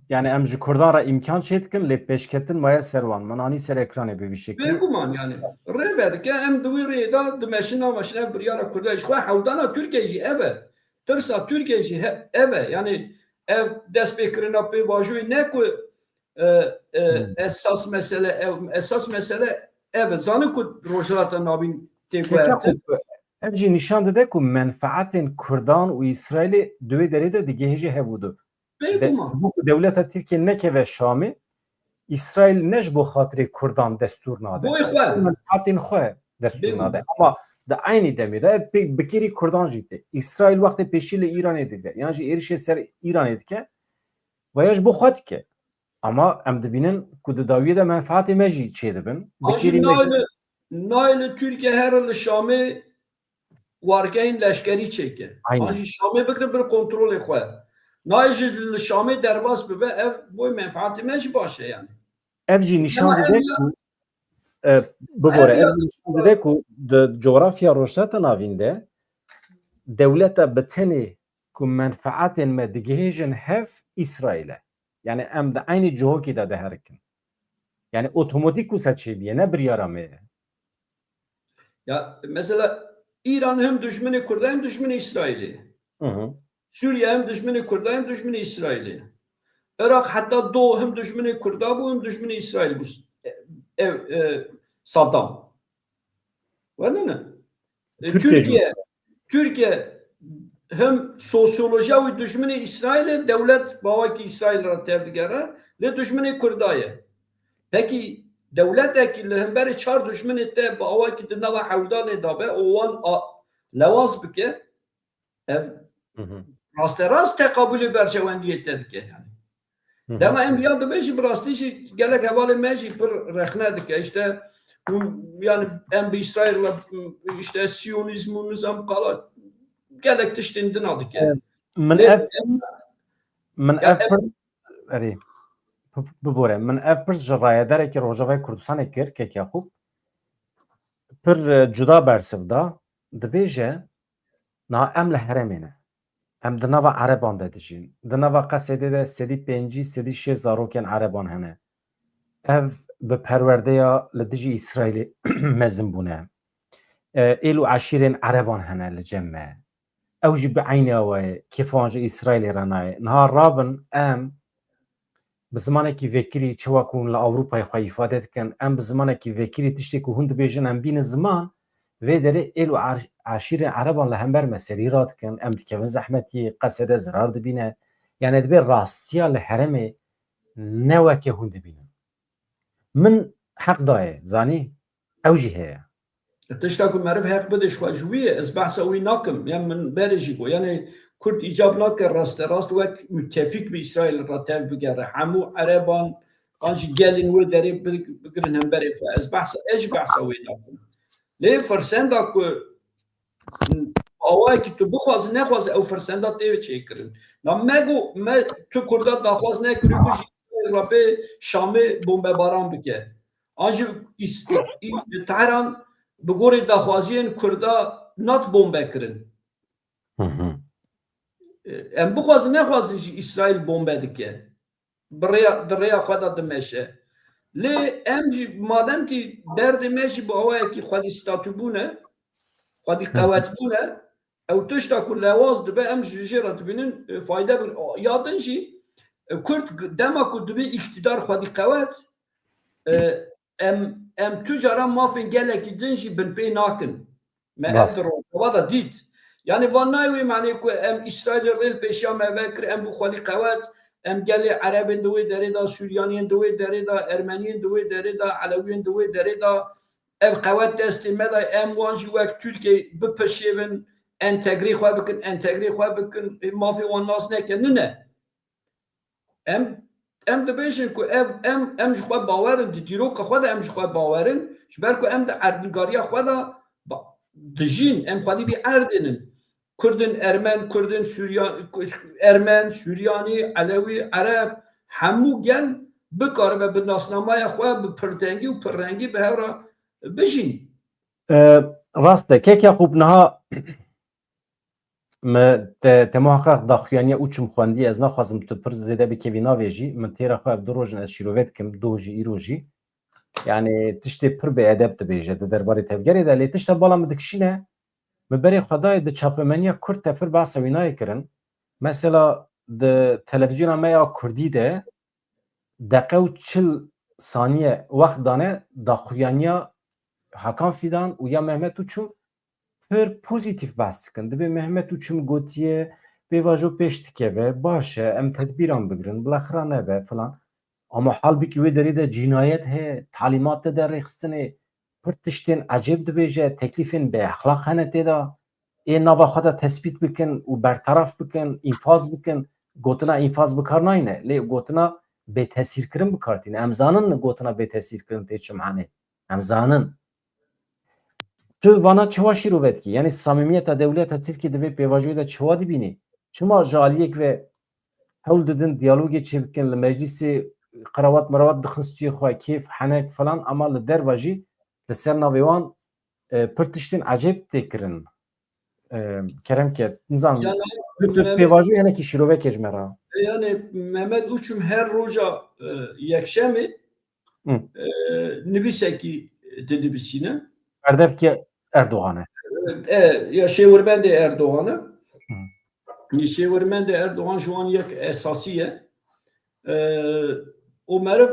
Yani em ji Kurdan re îmkan çêdikin, lê pêşketin maye ser wan. Min anî ser ekranê bi vî şekilî. Bêguman yani. Rê vedike, em di wî rêyê de dimeşin, nameşin, ev biryara Kurda. Ji xwe hewdana Tirkiye jî ev e. Tirsa Tirkiye jî he-, ev e. Yani ev destpêkirina pêvajoyê ne ku, e, e, esas mesele ev, esas mesele ev e. Zane ku Rojhilata Navîn tê guhertin. Ev jî nîşan dide ku menfaetên Kurdan û Îsraîlê di wê derê de digihêje hev û du. Bêguman. Bo ku dewleta Tirkiye nekeve Şamê, Îsraîl ne ji bo xatirê Kurdan destûr nade. Boy xwe. Menfaetên xwe destûr nade. Ama di eynî demê de ev pê-, bi kêrî Kurdan jî tê. Îsraîl wextê pêşî li Îranê dike, yan jî êrişê ser Îranê dike, veya ji bo xwe dike. Ama em dibînin ku di dawiyê de menfaetê me jî çêdibin. Bi kêrî me jî. Nayê li Tirkiye here li Şamê wargehên leşkerî çêke. An jî Şamê bigire bir kontrolê xwe. Nayê jî li Şamê derbas bibe, ev boy menfaatê me jî baş e yani. Ev jî nîşan dide ku, e, bibore, ev jî nîşan dide ku di coğrafya Rojhilata Navîn de dewleta bi tenê ku menfaatên me digihêjin hev Îsraîl e. Yani em di eynî cihokî de diherikin. Yani otomatîk wisa çêbiye, ne biryara me ye. Ya mesela Îran hem dijminê Kurda hem dijminê Îsraîlê. Sûriye hem dijminê Kurda hem dijminê Îsraîlê. Iraq heta do hem dijminê Kurda bû hem dijminê Îsraîl bû. Ev, e, Saddam. Werdene? E, Tirkiye, Tirkiye hem sosyolojiya wî dijminê Îsraîlê, dewlet bi awakî Îsraîl re tevdigere, lê dijminê Kurda ye. Pekî dewletekî li hemberî çar dijminê te bi awakî di nava hewdanê de be û wan a-, lewaz bike, ev rasterast teqabûlê berjewendiyê te dike yani. Dema em ya dibê jî bi rastî jî gelek hevalê me jî pir rexne dike. İşte yani em bi Îsraîl re, işte Siyonîzm û nizam qala gelek tiştên dina dike. Min ev min ev pir erê bibore. Min ev pir ji rayedarekî Rojavayê Kurdistanê kir, Kek Yaqûb. Pir, e, cuda bersiv da. Dibêje, niha em li herêmê ne. Em di nava Ereban de dijîn. Di nava Qesedê de sedî pêncî, sedî şêst zarokên Ereban hene. Ev bi perwerdeya li dijî Îsraîlê mezin bûne. E, êl û eşîrên Ereban hene li cem me. Ew jî bi eynî awayê kêfa wan ji Îsraîlê re nayê. Niha rabin em bi zimanekî vekirî çawa ku hûn li Ewropayê xwe îfade dikin, em bi zimanekî vekirî tiştê ku hûn dibêjin em bînin ziman, vê derê êl û er-, eşîrên Ereban li hember me serî radikin, em dikevin zehmetiyê, Qesede zirar dibîne. Yani dibê rastiya li herêmê ne weke hûn dibînin. Min heq dayê, zanî? Ew jî heye. Tişta ku meriv heq bide ji xwe ji wî ye, ez behsa wî nakim. Yan min berê jî got. Yani Kurd îcab nake rasterast wek müttefîk bi Îsraîl re tev bigere. Hemû Ereban, an jî gelên wê derê bi-, bigirin hemberê xwe. Ez behsa, ez jî behsa wê nakim. Lê firsenda ku awayekî tu bixwaze nexwaze ew firsenda tê çêkirin. Na me got, me tu Kurda daxwaz nekirî ku ji Îsraîl re bê Şamê bombebaran bike. An jî Îs-, Î-, Tehran bi gorî daxwaziyên Kurda nat bombe kirin. Em bixwazin nexwazin jî Îsraîl bombe dike. Bi rêya, di rêya xwe de dimeşe. Lê em jî madem kî derdê me jî bi awayekî xwedî statûbûn e, xwedî qewetbûn e, ew tişta ku lewaz dibe em ji jê re dibînin, e, fayde bin. Ya din jî, e, Kurd g-, dema ku dibê îktidar xwedî qewet, e, em, em tu caran mafên gelekî din jî binpê nakin. Me ev di Rojava de dît. Yani van nayê wê manê ku em Îsraîlê rê li pêşiya me vekir, em bû xwedî qewet, em gelê Erebên di wê derê de, Suryaniyên di wê derê de, Ermeniyên di wê derê de, Elewiyên di wê derê de, ev qewet destê me de, em wan jî wek Tirkiyê bipişêvin, entegrê xwe bikin, entegrê xwe bikin, mafê wan nas neke. Nine. Em, em dibêjin ku ev, em, em ji xwe bawer in, di dîroka xwe de em ji xwe bawer in, ji ber ku em di erdnîgariya xwe de ba-, dijîn, em xwedî vî erdê nin. Kurdin, Ermen, Kurdin, Suryan, Ermen, Suryanî, Elewî, Ereb, hemû gel bikaribe bi nasnameya xwe, bi pirtengî û pirrengî bi hev re bijîn. E, rast e. Kek Yaqûb, niha me te, te muheqeq daxuyaniya Uçum xwendiye. Ez naxwazim tu pir zêde bikevî navê jî. Min têra xwe ev du roj in ez şîrove dikim, doh jî îro jî. Yani tiştê pir bêedeb dibêje di derbarê tevgerê de. Lê tişta bala min dikişîne, min berê xwe dayê di çapemeniya Kurd te pir behsa wî nayê kirin. Mesela di televîzyona me ya Kurdî de deqe û çil saniye wext dane daxuyaniya Hakan Fidan û ya Mehmet Uçum pir pozîtîf behs dikin. Dibê Mehmet Uçum gotiye, pêvajo pêş dikeve, baş e, em tedbîran bigirin, bila xira nebe filan. Ama halbikî wê derê de cînayet heye, talîmat dide rêxistinê, pir tiştên ecêb dibêje, teklîfên bêexlaq hene tê de. Ê nava xwe de tespît bikin û berteraf bikin, înfaz bikin. Gotina înfaz bi kar nayne, lê gotina bêtesîrkirin bi kar tîne. Em zanin gotina bêtesîrkirin tê çi manê. Em zanin. Tu vana çawa şîrove dikî? Yanî samîmiyeta dewleta Tirkiyê di vê pêvajoyê de çawa dibînî? Çima ji aliyek ve hewl didin diyalogê çêbikin, li meclîsê qerawat merawat dixin stûyê xwe, kêf, henek falan, ama li derve jî li ser navê wan, e, pir tiştên ecêb tê kirin. E, kerem ke, nizanim, Cana, tu, tu Mehmet pêvajoyê hinekî şîrovekê ji me re. Yani Mehmet Uçum her roja, e, yekşemê, Hı. e, nivîsekî dinivîsîne. Berdevkê Erdogan e. E, ya şêwirbendê Erdogan e. Hı. Şêwirbendê Erdogan ji wan yek esasî ye. E, û meriv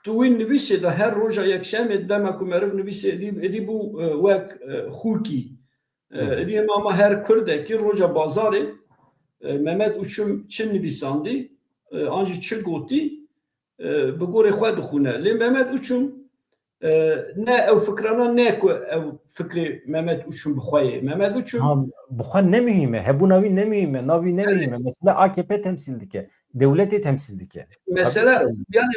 tu wî nivîsê de her roja yekşemê dema ku meriv nivîsê êdî, êdî bû, e, wek, e, xûkî. E, Hı. êdî hema ma her Kurdekî roja bazarê, e, Mehmet Uçum çi nivîsandî, e, an jî çi gotî, e, bi gorê xwe dixwîne. Lê Mehmet Uçum, e, ne ew fikrana ne ku ew fikrê Mehmet Uçum bi xwe ye. Mehmet Uçum Ha, bi xwe ne muhîm e. Hebûna wî ne muhîm e. Navî ne Elê. muhîm e. Mesela A K P temsîl dike. Dewletê temsîl dike. Mesela Tabii ki. yani,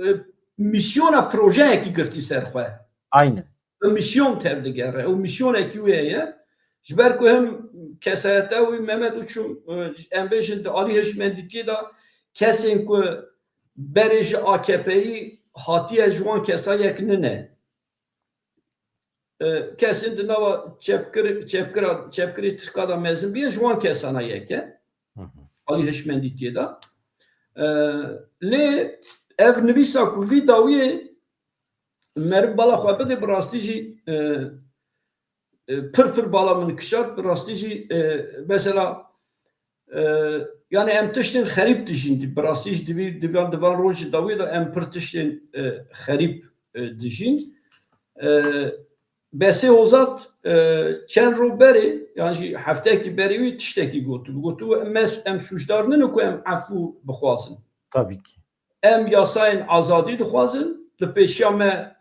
e, mîsyona projeyekî girtî ser xwe. Aynen. Bi mîsyon tevdigere. Ew mîsyonekî wê ye. Ji ber ku hem kesayeta wî Mehmet Uçum, e, em bêjin di alî hişmendîtiyê de kesên ku berê ji A K P'yî hatiye ji wan kesa yek nine. E, kesên di nava çepkir-, çepkira-, çepkirê Tirka de mezin bûye ji wan kesana yek e. Hı hı. Alî hişmendîtiyê de. E, lê ev nivîsa ku vî dawiyê meriv bala xwe bide bi rastî jî, e, e, pir pir bala min kişand, bi rastî jî, e, mesela, e, yani em tiştên xerîb dijîn, bi rastî jî divî, divan, divan rojî dawî de em pir tiştên, e, xerîb, e, dijîn. E, Besê Hozat, e, çend roj berê, yan jî heftekî berê wî tiştekî gotibû. Gotibû, em, em sûcdar nine ku em efû bixwazin. Tabii ki. Em yasayên azadî dixwazin, li pêşiya me,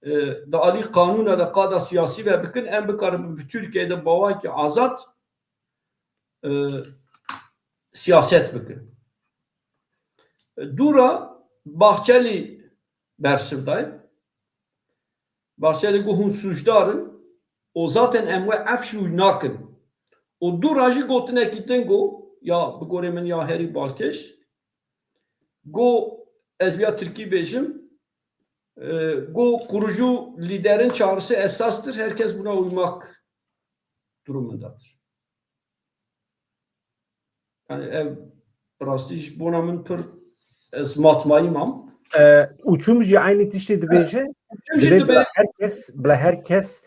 e, di alî qanûna de qada siyasî ve bikin, em bikarin bi Tirkiyeyê de bi awakî azad, e, siyaset bikin. Dû re Bahçelî bersiv dayî. Bahçelî got hûn sûcdar in û zaten em we efşû nakin. Û dû re jî gotinekî din got, ya bi gorê min ya herî balkêş, got, ez viya tirkî bêjim, e, got kurucu liderin çağrısı esastır, herkes buna uymak durumundadır. Yani ev bi rastî ji bona min pir ez matmayî mam. E, Uçum jî aynî tiştê dibêje. Uçum jî Dibê dibê- bila herkes, bila herkes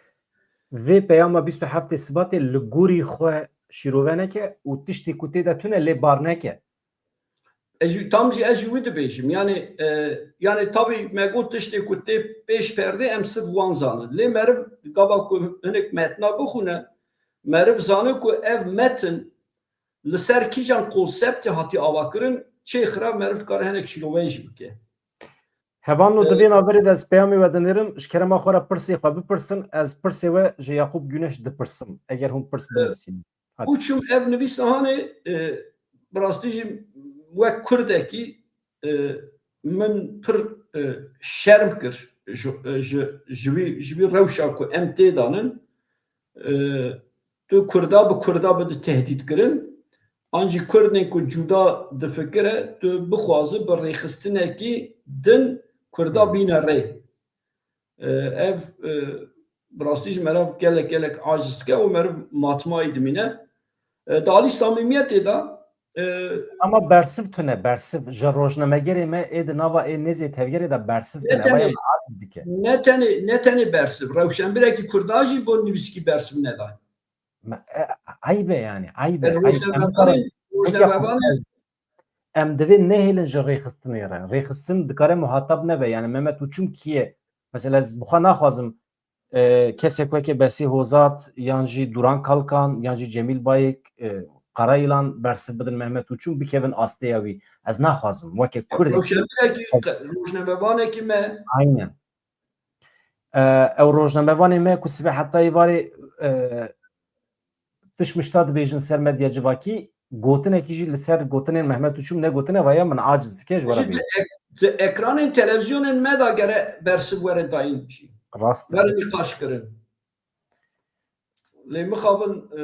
vê peyama bîst û heftê Sibatê li gorî xwe şîrove neke û tiştê ku tê de tune lê bar neke. Ez jî, tam jî ez jî wî dibêjim. Yani, e, yani tabî me got tiştê ku tê pêş perdê em sirf wan zanin. Lê meriv gava ku hinek metna bixwîne, meriv zane ku ev metin li ser kîjan konseptê hatî avakirin, çê xira meriv dikare hinek şîrove jî bike. Hevalno, di vê navberê de ez peyamê we dinêrim, ji kerema xwe re pirsê xwe bipirsin, ez pirsê we ji Yaqûb Güneş dipirsim, eger hûn pirs binivîsînin. Hadi. Uçum ev nivîsa hanê, e, bi rastî jî wek Kurdekî, e, min pir, e, şerm kir ji, e, ji, ji wî, ji wî rewşa ku em tê danin, e, tu Kurda bi Kurda bide tehdît kirin, an jî Kurdên ku cuda difikire, tu bixwazi bi rêxistinekî din Kurda bîne rê. E, ev, e, bi rastî ji meriv gelek, gelek aciz dike û meriv matmayî dimîne. E, di alî samîmiyetê de, e, Ama bersiv tune, bersiv. Ji rojnamegerê me ê di nava ê nêzê tevgerê de bersiv Ne tune. Vaya tenê, me aciz dike. ne tenê, ne tenê bersiv. Rewşenbirekî Kurda jî bo nivîskî bersiv neday. Me, e, eyb e yani, eyb e, E, eyb. Em rojnamevanê, dikare, peki ya rojnamevanê em, em divê nehêlin ji rêxistinê re. Rêxistin dikare muhatab nebe. Yani Mehmet Uçum kî ye? Mesela ez bi xwe naxwazim, e, kesek weke Besî Hozat, yan jî Duran Kalkan, yan jî Cemîl Bayik, e, Karayilan bersiv bidin Mehmet Uçum, bikevin asteya wî. Ez naxwazim weke Kurdekî. Rojnamevanekî, rojnamevanekî me. Aynen. E, ew rojnamevanê me ku sibe heta êvarê, e, tişt mişta dibêjin ser medya civakî, gotinekî jî li ser gotinên Mehmet Uçum ne gotine vaya min aciz dike ji we re Jî bêjim. di ek-, di ekranên televîzyonên me de gere bersiv were dayîn jî. Rast e. Were nîqaş kirin. Lê mixabin, e,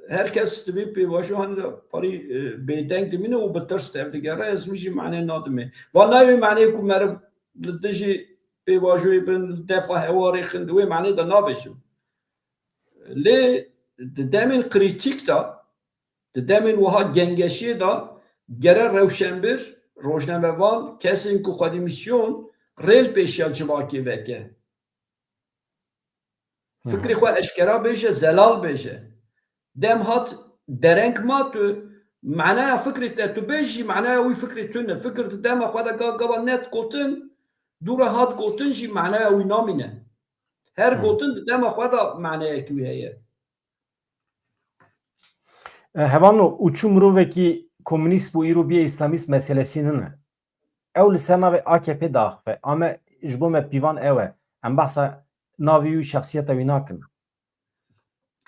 her kes dibê pêvajo hani de parî, e, bêdeng dimîne û bi tirs tevdigere, ez wî jî mane nadimê. Van nayê wê maneyê ku meriv li dijî pêvajoyê bin, li defa hewa rêxin, di wê maneyê de nabêjim. Lê di demên krîtîk de, di demên wiha gengeşiyê de gere rewşenbir, rojnamevan, kesên ku xwedî mîsyon rê li pêşiya civakê veke. Fikrê xwe eşkera bêje, zelal bêje. Dem hat dereng ma tu, manaya fikrê te tu bêj jî manaya wî fikrê tune. Fikir di dema xwe de ga-, gava net gotin, dû re hat gotin jî manaya wî namîne. Her Hı. gotin di dema xwe de manayek wî heye. E, Hevano, û çi mirovekî komûnîst bû îro bîye îslamîst meselesî nine. Ew li ser navê A K P diaxife. Ame ji bo me pîvan ew e. Em behsa navê wî, şexsiyeta wî nakin.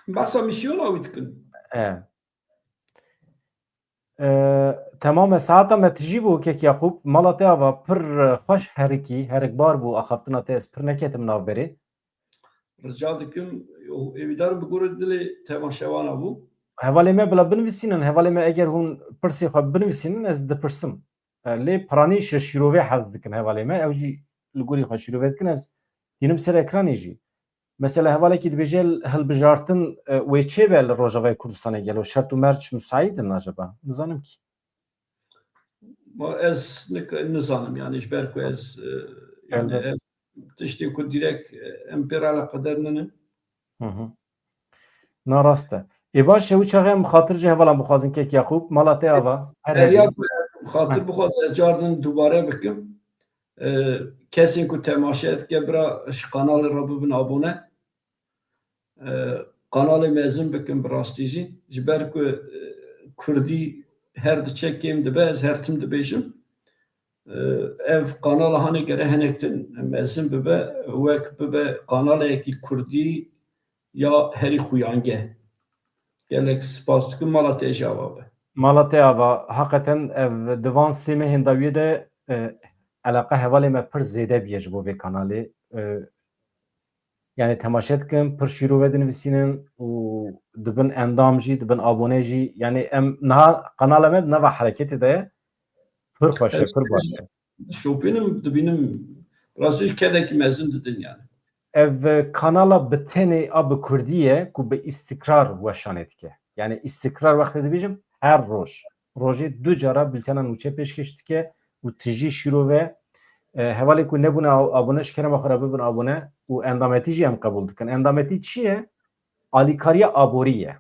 Behsa mîsyona wî dikin. E. E, temam e. Saeta me tijî bû, kek Yaqûb. Mala te ava pir, e, xweş herikî, herikbar bû axaftina te. Ez pir neketim navberê. Rica dikim, û hêvîdar im bi gorî dilê temaşewana bû. Hevalê me bila binivîsînin, hevalê me eger hûn pirsê xwe binivîsînin, ez dipirsim. E, lê piranî ji şîrovê hez dikin hevalê me, ew jî li gorî xwe şîrove dikin, ez tînim ser ekranê jî. Mesela hevalekî dibêje hilbijartin, e, wê çê be li Rojavayê Kurdistanê gelo şert û merc musaîd in acaba? Nizanim kî. Ma ez nik-, nizanim yani ji ber ku ez, e, yani Elbet. ev tiştê ku direkt, e, em pê re eleqedar ninin. Hı hı. Na rast e. Ê baş e, wî çaxê em xatir ji hevalan bixwazin kek Yaqûb, mala te ava. Her Her hebî. ya ku em xatir Heh. bixwaz ez cardin dubare bikim. E, kesên ku temaşe dike bira ji kanalê re bibin abone. E, kanalê mezin bikin bi rastî jî. Ji ber ku, e, kurdî her diçe kêm dibe, ez her tim dibêjim. E, ev kanala hanê gere hinek din mezin bibe, wek bibe kanaleyekî kurdî ya herî xuyangeh. Gelek spas dikim, mala te jî ava be. Mala te ava, heqeten ev di van sê mehên dawiyê de, e, eleqa hevalê me pir zêde bûye ji bo vê kanalê. E, yani temaşe dikin, pir şîrove dinivîsînin û dibin endam jî, dibin abone jî. Yani em niha kanala me di nava hereketê de ye. Pir xweş e, Ez pir baş e. Şopînim, dibînim, rastî jî kedekî mezin didin yani. Ev kanala bi tenê a bi kurdî ye ku bi îstikrar weşanê dike. Yani îstikrar wextê dibêjim her roj. Rojê du cara bültena nûçe pêşkêş dike û tijî şîrove. E, hevalê ku nebûne a-, abone, ji kerema xwe re bibin abone û endametî jî em qebûl dikin. Endametî çi ye? Alîkariya aborî ye.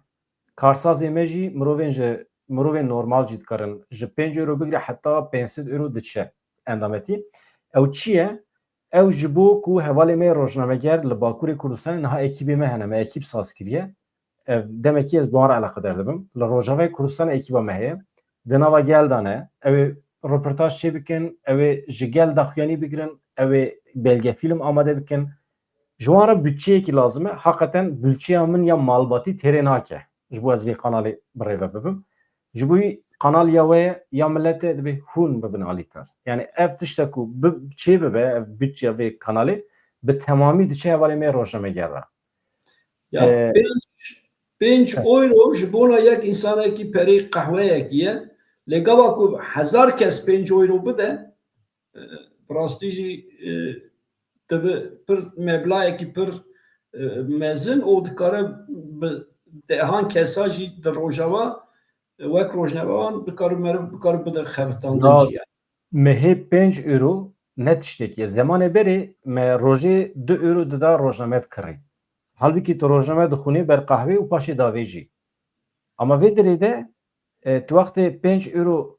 Karsazê me jî mirovên ji, mirovên normal jî dikarin ji pênc euro bigire heta pênc sed euro diçe endametî. Ew çi ye? Ew ji bo ku hevalê me yê rojnameger li Bakurê Kurdistanê niha ekîbê me hene, me ekîb saz kiriye. Ev demekî ez bi wan re eleqedar dibim. Li Rojavayê Kurdistanê ekîba me heye. Di nava gel de ne. Ew ê roportaj çê bikin, ew ê ji gel daxuyanî bigirin, ew ê belgefîlm amade bikin. Ji wan re budçeyekî lazim e. Heqeten budçeya min ya malbatî têrê nake. Ji bo ez vê kanalê birêve bibim. Ji bo wî kanal ya we ye, ya milet e, divê hûn bibin alîkar. Yani ev tişta ku bi, çê bibe, ev budçeya vê kanalê bi temamî diçe hevalê me rojnameger re. Ya, Ee, pênc, Pênc euro ji bona yek însanekî perê qehweyekî ye. Lê gava ku hezar kes pênc euro bide, e, bi rastî jî, e, dibe pir meblağekî pir, e, mezin û dikare bi dehan kesa jî di Rojava, e, wek rojnamevan dikare meriv bikare bide xebitandin. Na- jî ye. Mehê pênc euro ne tiştekî ye. Zemanê berê me rojê du euro dida rojname dikirî. Halbikî tu rojname dixwînî ber qehwê û paşê davêjî. Ama vê dirê de, e, tu wextê pênc euro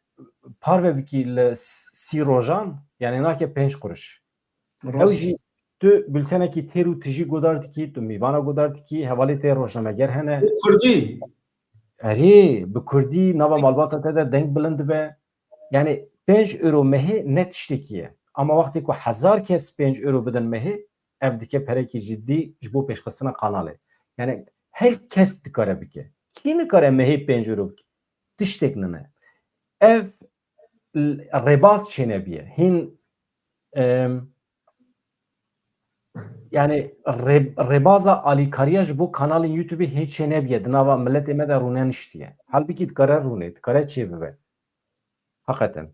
parve bikî li s-, sî rojan, yani nake pênc quruş. Ew Rast. Jî tu bultenekî têr û tijî godar dikî, tu mîvana godar dikî, hevalê te rojnameger hene. Bi kurdî. Erê, bi kurdî, nava malbata te de deng bilind dibe. Yani pênc euro mehê ne tiştekî ye. Ama wextê ku hezar kes pênc euro bidin mehê, ev dike perekî cidî ji bo pêşxistina kanalê. Yani her kes dikare bike. Kî nikare mehê pênc euro bike? Tiştek nine. Ev l-, rêbaz çênebiye. Hîn, em, yani rê-, rêbaza alîkariya ji bo kanalên YouTube hê çênebiye. Di nava miletê me de rûne niştiye. Halbikî dikare rûne, dikare çêbibe. Heqeten.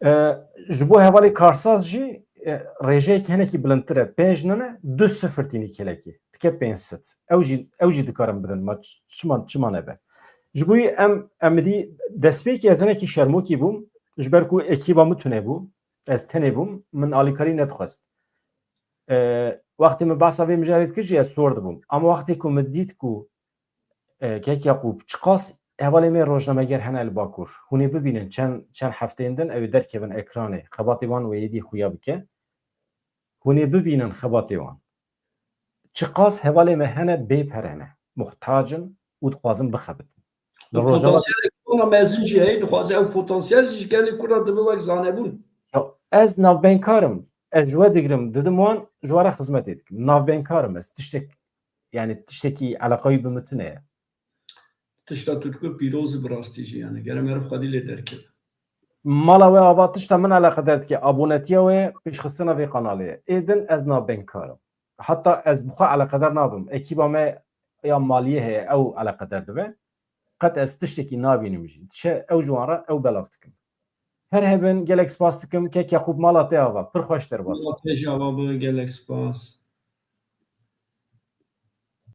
E, ji bo hevalê karsaz jî, e, rêjeyekî hinekî bilindtir e. Pênc nine, du sifir tînî kêlekî. Dike pênc sed. Ew jî, ew jî dikarin bidin. Ma ç-, çima, çima nebe? Ji bo wî em, em dî destpêkê ez hinekî şermokî bûm. Ji ber ku ekîba min tune bû. Ez tenê bûm. Min alîkarî nedixwest. E, wextê min behsa vê mijarê dikir jî ez sor dibûm. Ama wextê ku min dît ku E, Kek Yaqûb, çiqas hevalê me rojnameger hene li Bakur. Hûn ê bibînin çend, çend hefteyên din ew ê derkevin ekranê. Xebatê wan wê êdî xuya bike. Hûn ê bibînin xebatê wan. Çiqas hevalê me hene bê pere ne. Muhtac in û dixwazin bixebitin. Li Û Rojava potansiyelek wana mezin jî heye, dixwaze ew potansiyel jî ji gelê Kurda dibe wek zanebûn. Ya, ez navbenkar im. Ez ji we digirim, didim wan, ji we re xizmetê dikim. Navbenkar im ez. Tiştek, yani tiştekî eleqayî bi min tune ye. Tişta tu dikî pîroz e bi rastî jî, yani gere meriv xwedî lê derkeve. Mala we ava tişta min eleqedar dike, abonetiya we, pêşxistina vê kanalê ye. Ê din ez navbenkar im. Heta ez bi xwe eleqedar nabim. Ekîba me ya maliyê heye, ew eleqedar dibe. Qet ez tiştekî nabînim jî. Dişe ew ji wan re ew belav dikim. Her hebin, gelek spas dikim. Kek Yaqûb, mala te ava. Pir xweş derbas. Mala te jî ava be, gelek spas.